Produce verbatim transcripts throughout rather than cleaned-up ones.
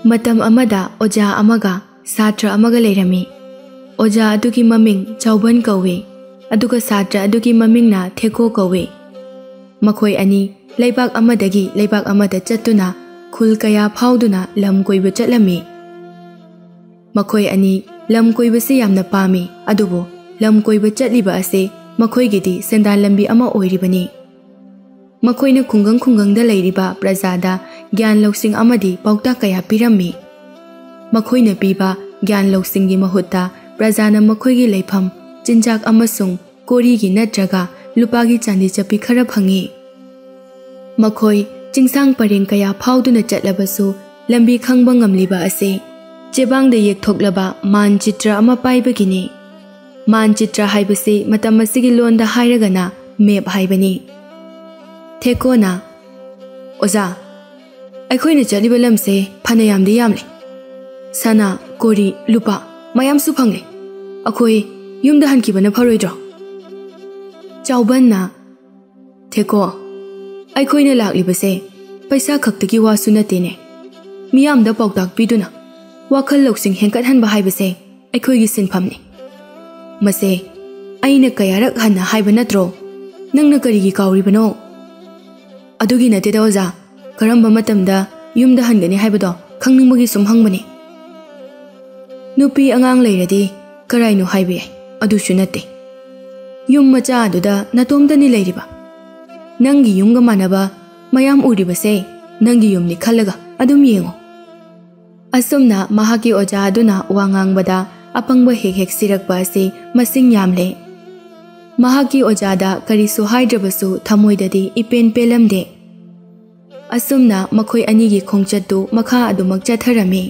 ꯃꯇꯝ ꯑꯃꯗ ꯑꯣꯖꯥ ꯑꯃꯒ ꯁꯥꯇ꯭ꯔ ꯑꯃꯒ ꯂꯩꯔꯝꯃꯤ꯫ ꯑꯣꯖꯥ ꯑꯗꯨꯒꯤ ꯃꯃꯤꯡ ꯆꯥꯎꯕꯟ ꯀꯧꯏ, ꯑꯗꯨꯒ ꯁꯥꯇ꯭ꯔ ꯑꯗꯨꯒꯤ ꯃꯃꯤꯡꯅ ꯊꯦꯀꯣ ꯀꯧꯏ꯫ ꯃꯈꯣꯏ ꯑꯅꯤ ꯂꯩꯕꯥꯛ ꯑꯃꯗꯒꯤ ꯂꯩꯕꯥꯛ ꯑꯃꯗ ꯆꯠꯇꯨꯅ ꯈꯨꯜ ꯀꯌꯥ ꯐꯥꯎꯗꯨꯅ ꯂꯝ ꯀꯣꯏꯕ ꯆꯠꯂꯝꯃꯤ꯫ ꯃꯈꯣꯏ ꯑꯅꯤ ꯂꯝ ꯀꯣꯏꯕꯁꯤ ꯌꯥꯝꯅ ꯄꯥꯝꯃꯤ, ꯑꯗꯨꯕꯨ ꯂꯝ ꯀꯣꯏꯕ ꯆꯠꯂꯤꯕ ꯑꯁꯤ ꯃꯈꯣꯏꯒꯤꯗꯤ ꯁꯦꯟꯗꯥꯟ ꯂꯝꯕꯤ ꯑꯃ ꯑꯣꯏꯔꯤꯕꯅꯤ꯫ ꯃꯈꯣꯏꯅ ꯈꯨꯡꯒꯪ ꯈꯨꯡꯒꯪꯗ ꯂꯩꯔꯤꯕ ꯄ꯭ꯔꯖꯥꯗ ꯒ꯭ꯌꯥꯟ ꯂꯧꯁꯤꯡ ꯑꯃꯗꯤ ꯄꯥꯎꯇꯥꯛ ꯀꯌꯥ ꯄꯤꯔꯝꯃꯤ꯫ ꯃꯈꯣꯏꯅ ꯄꯤꯕ ꯒ꯭ꯌꯥꯟ ꯂꯧꯁꯤꯡꯒꯤ ꯃꯍꯨꯠꯇ ꯄ꯭ꯔꯖꯥꯅ ꯃꯈꯣꯏꯒꯤ ꯂꯩꯐꯝ, ꯆꯤꯟꯖꯥꯛ ꯑꯃꯁꯨꯡ ꯀꯣꯔꯤꯒꯤ ꯅꯠꯇ꯭ꯔꯒ ꯂꯨꯄꯥꯒꯤ ꯆꯥꯟꯗꯤ ꯆꯠꯄꯤ ꯈꯔ ꯐꯪꯉꯤ꯫ ꯃꯈꯣꯏ ꯆꯤꯡꯁꯥꯡ ꯄꯔꯦꯡ ꯀꯌꯥ ꯐꯥꯎꯗꯨꯅ ꯆꯠꯂꯕꯁꯨ ꯂꯝꯕꯤ ꯈꯪꯕ ꯉꯝꯂꯤꯕ ꯑꯁꯤ ꯆꯦꯕꯥꯡꯗ ꯌꯦꯛꯊꯣꯛꯂꯕ ꯃꯥꯟꯆꯤꯇ꯭ꯔ ꯑꯃ ꯄꯥꯏꯕꯒꯤꯅꯤ꯫ ꯃꯥꯟꯆꯤꯇ꯭ꯔ ꯍꯥꯏꯕꯁꯤ ꯃꯇꯝ ꯑꯁꯤꯒꯤ ꯂꯣꯟꯗ ꯍꯥꯏꯔꯒꯅ ꯃꯦꯞ ꯍꯥꯏꯕꯅꯤ꯫ ꯊꯦꯀꯣꯅ, "ꯑꯣꯖꯥ, ꯑꯩꯈꯣꯏꯅ ꯆꯠꯂꯤꯕ ꯂꯝꯁꯦ ꯐꯅꯌꯥꯝꯗꯤ ꯌꯥꯝꯂꯦ꯫ ꯁꯅꯥ, ꯀꯣꯔꯤ, ꯂꯨꯄꯥ ꯃꯌꯥꯝꯁꯨ ꯐꯪꯂꯦ꯫ ꯑꯩꯈꯣꯏ ꯌꯨꯝꯗ ꯍꯟꯈꯤꯕꯅ ꯐꯔꯣꯏꯗ꯭ꯔꯣ?" ꯆꯥꯎꯕꯟꯅ, "ꯊꯦꯀꯣ, ꯑꯩꯈꯣꯏꯅ ꯂꯥꯛꯂꯤꯕꯁꯦ ꯄꯩꯁꯥ ꯈꯛꯇꯒꯤ ꯋꯥꯁꯨ ꯅꯠꯇꯦꯅꯦ꯫ ꯃꯤꯌꯥꯝꯗ ꯄꯥꯎꯇꯥꯛ ꯄꯤꯗꯨꯅ ꯋꯥꯈꯜ ꯂꯧꯁꯤꯡ ꯍꯦꯟꯒꯠꯍꯟꯕ ꯍꯥꯏꯕꯁꯦ ꯑꯩꯈꯣꯏꯒꯤ ꯁꯤꯟꯐꯝꯅꯤ꯫ ꯃꯁꯦ ꯑꯩꯅ ꯀꯌꯥꯔꯛ ꯍꯟꯅ ꯍꯥꯏꯕ ꯅꯠꯇ꯭ꯔꯣ? ꯅꯪꯅ ꯀꯔꯤꯒꯤ ꯀꯥꯎꯔꯤꯕꯅꯣ?" "ꯑꯗꯨꯒꯤ ꯅꯠꯇꯦꯗ ꯑꯣꯖꯥ, ꯀꯔꯝꯕ ꯃꯇꯝꯗ ꯌꯨꯝꯗ ꯍꯟꯒꯅꯤ ꯍꯥꯏꯕꯗꯣ ꯈꯪꯅꯤꯡꯕꯒꯤ ꯁꯨꯝ ꯍꯪꯕꯅꯤ꯫ ꯅꯨꯄꯤ ꯑꯉꯥꯡ ꯂꯩꯔꯗꯤ ꯀꯔꯥꯏꯅꯣ ꯍꯥꯏꯕ ꯌꯥꯏ, ꯑꯗꯨꯁꯨ ꯅꯠꯇꯦ꯫ ꯌꯨꯝ ꯃꯆꯥ ꯑꯗꯨꯗ ꯅꯇꯣꯝꯇꯅꯤ ꯂꯩꯔꯤꯕ꯫ ꯅꯪꯒꯤ ꯌꯨꯝꯒ ꯃꯥꯟꯅꯕ ꯃꯌꯥꯝ ꯎꯔꯤꯕꯁꯦ ꯅꯪꯒꯤ ꯌꯨꯝꯅꯤ ꯈꯜꯂꯒ ꯑꯗꯨꯝ ꯌꯦꯡꯉꯨ꯫" ꯑꯁꯨꯝꯅ ꯃꯍꯥꯛꯀꯤ ꯑꯣꯖꯥ ꯑꯗꯨꯅ ꯋꯥ ꯉꯥꯡꯕꯗ ꯑꯄꯪꯕ ꯍꯦꯛ ꯍꯦꯛ ꯁꯤꯔꯛꯄ ꯑꯁꯤ ꯃꯁꯤꯡ ꯌꯥꯝꯂꯦ꯫ ꯃꯍꯥꯛꯀꯤ ꯑꯣꯖꯥꯗ ꯀꯔꯤꯁꯨ ꯍꯥꯏꯗ꯭ꯔꯕꯁꯨ ꯊꯃꯣꯏꯗꯗꯤ ꯏꯄꯦꯟ ꯄꯦꯜꯂꯝꯗꯦ꯫ ꯑꯁꯨꯝꯅ ꯃꯈꯣꯏ ꯑꯅꯤꯒꯤ ꯈꯣꯡꯆꯠꯇꯨ ꯃꯈꯥ ꯑꯗꯨꯃꯛ ꯆꯠꯊꯔꯝꯃꯤ꯫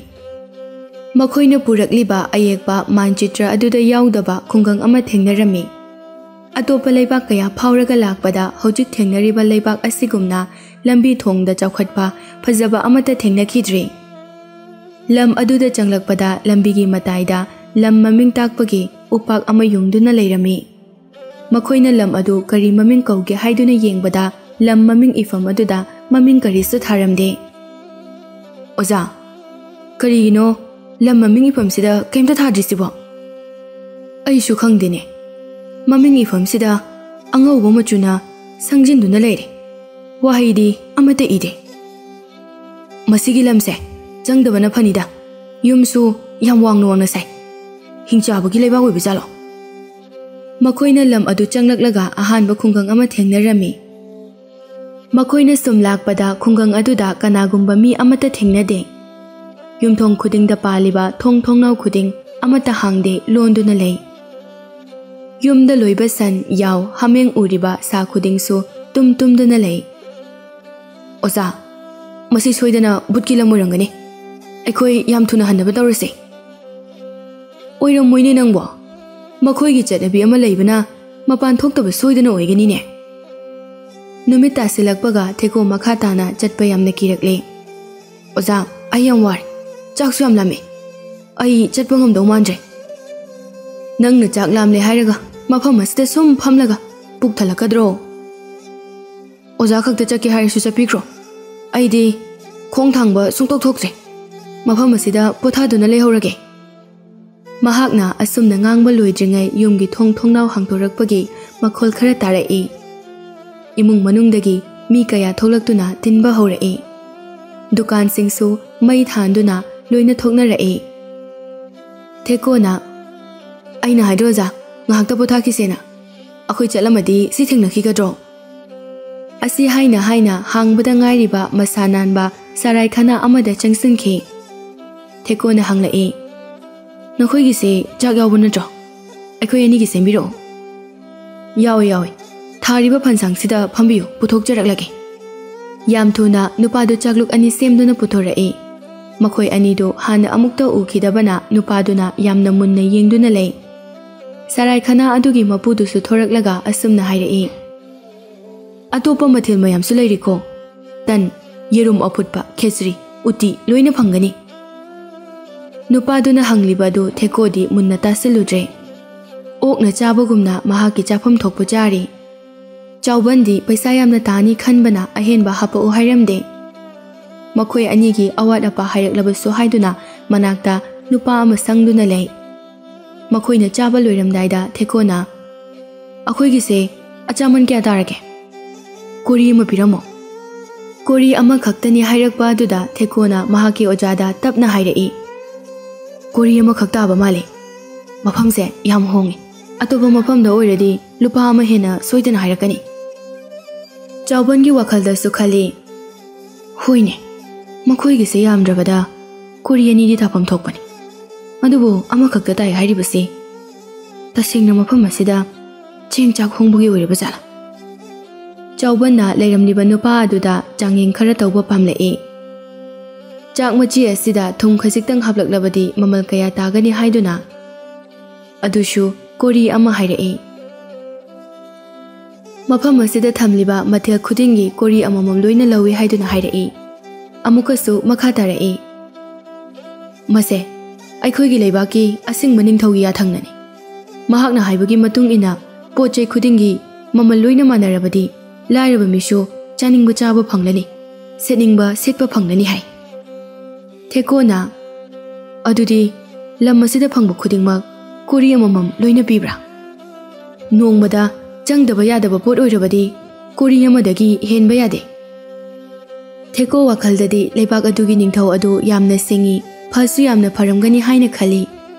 ꯃꯈꯣꯏꯅ ꯄꯨꯔꯛꯂꯤꯕ ꯑꯌꯦꯛꯄ ꯃꯥꯟꯆꯤꯇ꯭ꯔ ꯑꯗꯨꯗ ꯌꯥꯎꯗꯕ ꯈꯨꯡꯒꯪ ꯑꯃ ꯊꯦꯡꯅꯔꯝꯃꯤ꯫ ꯑꯇꯣꯞꯄ ꯂꯩꯕꯥꯛ ꯀꯌꯥ ꯐꯥꯎꯔꯒ ꯂꯥꯛꯄꯗ ꯍꯧꯖꯤꯛ ꯊꯦꯡꯅꯔꯤꯕ ꯂꯩꯕꯥꯛ ꯑꯁꯤꯒꯨꯝꯅ ꯂꯝꯕꯤ ꯊꯣꯡꯗ ꯆꯥꯎꯈꯠꯄ ꯐꯖꯕ ꯑꯃꯠꯇ ꯊꯦꯡꯅꯈꯤꯗ꯭ꯔꯤ꯫ ꯂꯝ ꯑꯗꯨꯗ ꯆꯪꯂꯛꯄꯗ ꯂꯝꯕꯤꯒꯤ ꯃꯇꯥꯏꯗ ꯂꯝ ꯃꯃꯤꯡ ꯇꯥꯛꯄꯒꯤ ꯎꯄꯥꯛ ꯑꯃ ꯌꯨꯡꯗꯨꯅ ꯂꯩꯔꯝꯃꯤ꯫ ꯃꯈꯣꯏꯅ ꯂꯝ ꯑꯗꯨ ꯀꯔꯤ ꯃꯃꯤꯡ ꯀꯧꯒꯦ ꯍꯥꯏꯗꯨꯅ ꯌꯦꯡꯕꯗ ꯂꯝ ꯃꯃꯤꯡ ꯏꯐꯝ ꯑꯗꯨꯗ ꯃꯃꯤꯡ ꯀꯔꯤꯁꯨ ꯊꯥꯔꯝꯗꯦ꯫ "ꯑꯣꯖꯥ, ꯀꯔꯤꯒꯤꯅꯣ ꯂꯝ ꯃꯃꯤꯡ ꯏꯐꯝꯁꯤꯗ ꯀꯩꯝꯇ ꯊꯥꯗ꯭ꯔꯤꯁꯤꯕꯣ? ꯑꯩꯁꯨ ꯈꯪꯗꯦꯅꯦ꯫ ꯃꯃꯤꯡ ꯏꯐꯝꯁꯤꯗ ꯑꯉꯧꯕ ꯃꯆꯨꯅ ꯁꯪꯖꯤꯟꯗꯨꯅ ꯂꯩꯔꯦ꯫ ꯋꯥꯍꯩꯗꯤ ꯑꯃꯠꯇ ꯏꯗꯦ꯫ ꯃꯁꯤꯒꯤ ꯂꯝꯁꯦ ꯆꯪꯗꯕꯅ ꯐꯅꯤꯗ꯫ ꯌꯨꯝꯁꯨ ꯌꯥꯝ ꯋꯥꯡꯅ ꯋꯥꯡꯅ ꯁꯥꯏ꯫ ꯍꯤꯡꯆꯥꯕꯒꯤ ꯂꯩꯕꯥꯛ ꯑꯣꯏꯕ ꯖꯥꯠꯂꯣ? ꯃꯈꯣꯏꯅ ꯂꯝ ꯑꯗꯨ ꯆꯪꯂꯛꯂꯒ ꯑꯍꯥꯟꯕ ꯈꯨꯡꯒꯪ ꯑꯃ ꯊꯦꯡꯅꯔꯝꯃꯤ꯫ ꯃꯈꯣꯏꯅ ꯁꯨꯝ ꯂꯥꯛꯄꯗ ꯈꯨꯡꯒꯪ ꯑꯗꯨꯗ ꯀꯅꯥꯒꯨꯝꯕ ꯃꯤ ꯑꯃꯠꯇ ꯊꯦꯡꯅꯗꯦ꯫ ꯌꯨꯝꯊꯣꯡ ꯈꯨꯗꯤꯡꯗ ꯄꯥꯜꯂꯤꯕ ꯊꯣꯡ ꯊꯣꯡꯅꯥꯎ ꯈꯨꯗꯤꯡ ꯑꯃꯠꯇ ꯍꯥꯡꯗꯦ, ꯂꯣꯟꯗꯨꯅ ꯂꯩ꯫ ꯌꯨꯝꯗ ꯂꯣꯏꯕ ꯁꯟ, ꯌꯥꯎ, ꯍꯥꯃꯦꯡ ꯎꯔꯤꯕ ꯁꯥ ꯈꯨꯗꯤꯡꯁꯨ ꯇꯨꯝ ꯇꯨꯝꯗꯨꯅ ꯂꯩ꯫ "ꯑꯣꯖꯥ, ꯃꯁꯤ ꯁꯣꯏꯗꯅ ꯚꯨꯠꯀꯤ ꯂꯝ ꯑꯣꯏꯔꯝꯒꯅꯤ꯫ ꯑꯩꯈꯣꯏ ꯌꯥꯝ ꯊꯨꯅ ꯍꯟꯅꯕ ꯇꯧꯔꯁꯤ꯫" "ꯑꯣꯏꯔꯝꯃꯣꯏꯅꯦ ꯅꯪꯕꯣ꯫ ꯃꯈꯣꯏꯒꯤ ꯆꯠꯅꯕꯤ ꯑꯃ ꯂꯩꯕꯅ ꯃꯄꯥꯟ ꯊꯣꯛꯇꯕ ꯁꯣꯏꯗꯅ ꯑꯣꯏꯒꯅꯤꯅꯦ꯫" ꯅꯨꯃꯤꯠ ꯇꯥꯁꯤꯜꯂꯛꯄꯒ ꯊꯦꯀꯣ ꯃꯈꯥ ꯇꯥꯅ ꯆꯠꯄ ꯌꯥꯝꯅ ꯀꯤꯔꯛꯂꯦ꯫ "ꯑꯣꯖꯥ, ꯑꯩ ꯌꯥꯝ ꯋꯥꯔꯦ꯫ ꯆꯥꯛꯁꯨ ꯌꯥꯝ ꯂꯥꯝꯃꯦ꯫ ꯑꯩ ꯆꯠꯄ ꯉꯝꯗꯧ ꯃꯥꯟꯗ꯭ꯔꯦ꯫" "ꯅꯪꯅ ꯆꯥꯛ ꯂꯥꯝꯂꯦ ꯍꯥꯏꯔꯒ ꯃꯐꯝ ꯑꯁꯤꯗ ꯁꯨꯝ ꯐꯝꯂꯒ ꯄꯨꯛ ꯊꯜꯂꯛꯀꯗ꯭ꯔꯣ?" "ꯑꯣꯖꯥ ꯈꯛꯇ ꯆꯠꯀꯦ ꯍꯥꯏꯔꯁꯨ ꯆꯠꯄꯤꯈ꯭ꯔꯣ꯫ ꯑꯩꯗꯤ ꯈꯣꯡ ꯊꯥꯡꯕ ꯁꯨꯡꯇꯣꯛ ꯊꯣꯛꯇ꯭ꯔꯦ꯫ ꯃꯐꯝ ꯑꯁꯤꯗ ꯄꯣꯊꯥꯗꯨꯅ ꯂꯩꯍꯧꯔꯒꯦ꯫" ꯃꯍꯥꯛꯅ ꯑꯁꯨꯝꯅ ꯉꯥꯡꯕ ꯂꯣꯏꯗ꯭ꯔꯤꯉꯩ ꯌꯨꯝꯒꯤ ꯊꯣꯡ ꯊꯣꯡꯅꯥꯎ ꯍꯥꯡꯗꯣꯔꯛꯄꯒꯤ ꯃꯈꯣꯜ ꯈꯔ ꯇꯥꯔꯛꯏ꯫ ꯏꯃꯨꯡ ꯃꯅꯨꯡꯗꯒꯤ ꯃꯤ ꯀꯌꯥ ꯊꯣꯛꯂꯛꯇꯨꯅ ꯇꯤꯟꯕ ꯍꯧꯔꯛꯏ꯫ ꯗꯨꯀꯥꯟꯁꯤꯡꯁꯨ ꯃꯩ ꯊꯥꯟꯗꯨꯅ ꯂꯣꯏꯅ ꯊꯣꯛꯅꯔꯛꯏ꯫ ꯊꯦꯀꯣꯅ, "ꯑꯩꯅ ꯍꯥꯏꯗ꯭ꯔꯣ ꯑꯣꯖꯥ, ꯉꯥꯏꯍꯥꯛꯇ ꯄꯣꯊꯥꯈꯤꯁꯦꯅ꯫ ꯑꯩꯈꯣꯏ ꯆꯠꯂꯝꯃꯗꯤ ꯁꯤ ꯊꯦꯡꯅꯈꯤꯒꯗ꯭ꯔꯣ?" ꯑꯁꯤ ꯍꯥꯏꯅ ꯍꯥꯏꯅ ꯍꯥꯡꯕꯗ ꯉꯥꯏꯔꯤꯕ ꯃꯁꯥ ꯅꯥꯟꯕ ꯁꯔꯥꯏꯈꯥꯅꯥ ꯑꯃꯗ ꯆꯪꯁꯤꯟꯈꯤ꯫ ꯊꯦꯀꯣꯅ ꯍꯪꯂꯛꯏ, "ꯅꯈꯣꯏꯒꯤꯁꯦ ꯆꯥꯛ ꯌꯥꯎꯕ ꯅꯠꯇ꯭ꯔꯣ? ꯑꯩꯈꯣꯏ ꯑꯅꯤꯒꯤ ꯁꯦꯝꯕꯤꯔꯛꯑꯣ꯫" "ꯌꯥꯎꯏ, ꯌꯥꯎꯏ꯫ ꯊꯥꯔꯤꯕ ꯐꯟꯁꯥꯡꯁꯤꯗ ꯐꯝꯕꯤꯌꯨ, ꯄꯨꯊꯣꯛꯆꯔꯛꯂꯒꯦ꯫" ꯌꯥꯝ ꯊꯨꯅ ꯅꯨꯄꯥꯗꯨ ꯆꯥꯛꯂꯨꯛ ꯑꯅꯤ ꯁꯦꯝꯗꯨꯅ ꯄꯨꯊꯣꯔꯛꯏ꯫ ꯃꯈꯣꯏ ꯑꯅꯤꯗꯨ ꯍꯥꯟꯅ ꯑꯃꯨꯛꯇ ꯎꯈꯤꯗꯕꯅ ꯅꯨꯄꯥꯗꯨꯅ ꯌꯥꯝꯅ ꯃꯨꯟꯅ ꯌꯦꯡꯗꯨꯅ ꯂꯩ꯫ ꯁꯔꯥꯏꯈꯥꯅꯥ ꯑꯗꯨꯒꯤ ꯃꯄꯨꯗꯨꯁꯨ ꯊꯣꯔꯛꯂꯒ ꯑꯁꯨꯝꯅ ꯍꯥꯏꯔꯛꯏ, "ꯑꯇꯣꯞꯄ ꯃꯊꯦꯜ ꯃꯌꯥꯝꯁꯨ ꯂꯩꯔꯤꯀꯣ꯫ ꯇꯟ, ꯌꯦꯔꯨꯝ ꯑꯐꯨꯠꯄ, ꯈꯦꯆ꯭ꯔꯤ, ꯎꯇꯤ ꯂꯣꯏꯅ ꯐꯪꯒꯅꯤ꯫" ꯅꯨꯄꯥꯗꯨꯅ ꯍꯪꯂꯤꯕ ꯑꯗꯨ ꯊꯦꯀꯣꯗꯤ ꯃꯨꯟꯅ ꯇꯥꯁꯤꯜꯂꯨꯗ꯭ꯔꯦ꯫ ꯑꯣꯛꯅ ꯆꯥꯕꯒꯨꯝꯅ ꯃꯍꯥꯛꯀꯤ ꯆꯥꯐꯝ ꯊꯣꯛꯄ ꯆꯥꯔꯤ꯫ ꯆꯥꯎꯕꯟꯗꯤ ꯄꯩꯁꯥ ꯌꯥꯝꯅ ꯇꯥꯅꯤ ꯈꯟꯕꯅ ꯑꯍꯦꯟꯕ ꯍꯥꯄꯛꯎ ꯍꯥꯏꯔꯝꯗꯦ꯫ ꯃꯈꯣꯏ ꯑꯅꯤꯒꯤ ꯑꯋꯥꯠ ꯑꯄꯥ ꯍꯥꯏꯔꯛꯂꯕꯁꯨ ꯍꯥꯏꯗꯨꯅ ꯃꯅꯥꯛꯇ ꯅꯨꯄꯥ ꯑꯃ ꯁꯪꯗꯨꯅ ꯂꯩ꯫ ꯃꯈꯣꯏꯅ ꯆꯥꯕ ꯂꯣꯏꯔꯝꯗꯥꯏꯗ ꯊꯦꯀꯣꯅ, "ꯑꯩꯈꯣꯏꯒꯤꯁꯦ ꯑꯆꯥꯃꯟ ꯀꯌꯥ ꯇꯥꯔꯒꯦ? ꯀꯣꯔꯤ ꯑꯃ ꯄꯤꯔꯝꯃꯣ꯫" ꯀꯣꯔꯤ ꯑꯃꯈꯛꯇꯅꯤ ꯍꯥꯏꯔꯛꯄ ꯑꯗꯨꯗ ꯊꯦꯀꯣꯅ ꯃꯍꯥꯛꯀꯤ ꯑꯣꯖꯥꯗ ꯇꯞꯅ ꯍꯥꯏꯔꯛꯏ, "ꯀꯣꯔꯤ ꯑꯃꯈꯛ ꯇꯥꯕ ꯃꯥꯜꯂꯤ꯫ ꯃꯐꯝꯁꯦ ꯌꯥꯝ ꯍꯣꯡꯉꯤ꯫ ꯑꯇꯣꯞꯄ ꯃꯐꯝꯗ ꯑꯣꯏꯔꯗꯤ ꯂꯨꯄꯥ ꯑꯃ ꯍꯦꯟꯅ ꯁꯣꯏꯗꯅ ꯍꯥꯏꯔꯛꯀꯅꯤ꯫" ꯆꯥꯎꯕꯟꯒꯤ ꯋꯥꯈꯜꯗꯁꯨ ꯈꯜꯂꯤ, "ꯍꯣꯏꯅꯦ, ꯃꯈꯣꯏꯒꯤꯁꯦ ꯌꯥꯝꯗ꯭ꯔꯕꯗ ꯀꯣꯔꯤ ꯑꯅꯤꯗꯤ ꯇꯥꯐꯝ ꯊꯣꯛꯄꯅꯤ꯫ ꯑꯗꯨꯕꯨ ꯑꯃꯈꯛꯇ ꯇꯥꯏ ꯍꯥꯏꯔꯤꯕꯁꯤ ꯇꯁꯦꯡꯅ ꯃꯐꯝ ꯑꯁꯤꯗ ꯆꯦꯡ ꯆꯥꯛ ꯍꯣꯡꯕꯒꯤ ꯑꯣꯏꯔꯕ ꯖꯥꯠꯂꯥ?" ꯆꯥꯎꯕꯟꯅ ꯂꯩꯔꯝꯂꯤꯕ ꯅꯨꯄꯥ ꯑꯗꯨꯗ ꯆꯥꯡꯌꯦꯡ ꯈꯔ ꯇꯧꯕ ꯄꯥꯝꯂꯛꯏ꯫ ꯆꯥꯛ ꯃꯆꯦ ꯑꯁꯤꯗ ꯊꯨꯝ ꯈꯖꯤꯛꯇꯪ ꯍꯥꯞꯂꯛꯂꯕꯗꯤ ꯃꯃꯜ ꯀꯌꯥ ꯇꯥꯒꯅꯤ ꯍꯥꯏꯗꯨꯅ, ꯑꯗꯨꯁꯨ ꯀꯣꯔꯤ ꯑꯃ ꯍꯥꯏꯔꯛꯏ꯫ ꯃꯐꯝ ꯑꯁꯤꯗ ꯊꯝꯂꯤꯕ ꯃꯊꯦꯜ ꯈꯨꯗꯤꯡꯒꯤ ꯀꯣꯔꯤ ꯑꯃꯃꯝ ꯂꯣꯏꯅ ꯂꯧꯏ ꯍꯥꯏꯗꯨꯅ ꯍꯥꯏꯔꯛꯏ꯫ ꯑꯃꯨꯛꯀꯁꯨ ꯃꯈꯥ ꯇꯥꯔꯛꯏ, "ꯃꯁꯦ ꯑꯩꯈꯣꯏꯒꯤ ꯂꯩꯕꯥꯛꯀꯤ ꯑꯁꯦꯡꯕ ꯅꯤꯡꯊꯧꯒꯤ ꯌꯥꯊꯪꯅꯅꯤ꯫ ꯃꯍꯥꯛꯅ ꯍꯥꯏꯕꯒꯤ ꯃꯇꯨꯡ ꯏꯟꯅ ꯄꯣꯠ ꯆꯩ ꯈꯨꯗꯤꯡꯒꯤ ꯃꯃꯜ ꯂꯣꯏꯅ ꯃꯥꯟꯅꯔꯕꯗꯤ ꯂꯥꯏꯔꯕ ꯃꯤꯁꯨ ꯆꯥꯅꯤꯡꯕ ꯆꯥꯕ ꯐꯪꯂꯅꯤ, ꯁꯦꯠꯅꯤꯡꯕ ꯁꯦꯠꯄ ꯐꯪꯂꯅꯤ" ꯍꯥꯏ꯫ ꯊꯦꯀꯣꯅ, "ꯑꯗꯨꯗꯤ ꯂꯝ ꯑꯁꯤꯗ ꯐꯪꯕ ꯈꯨꯗꯤꯡꯃꯛ ꯀꯣꯔꯤ ꯑꯃꯃꯝ ꯂꯣꯏꯅ ꯄꯤꯕ꯭ꯔꯥ? ꯅꯣꯡꯃꯗ ꯆꯪꯗꯕ ꯌꯥꯗꯕ ꯄꯣꯠ ꯑꯣꯏꯔꯕꯗꯤ ꯀꯣꯔꯤ ꯑꯃꯗꯒꯤ ꯍꯦꯟꯕ ꯌꯥꯗꯦ꯫" ꯊꯦꯀꯣ ꯋꯥꯈꯜꯗꯗꯤ ꯂꯩꯕꯥꯛ ꯑꯗꯨꯒꯤ ꯅꯤꯡꯊꯧ ꯑꯗꯨ ꯌꯥꯝꯅ ꯁꯤꯡꯏ, ꯐꯁꯨ ꯌꯥꯝꯅ ꯐꯔꯝꯒꯅꯤ ꯍꯥꯏꯅ ꯈꯜꯂꯤ꯫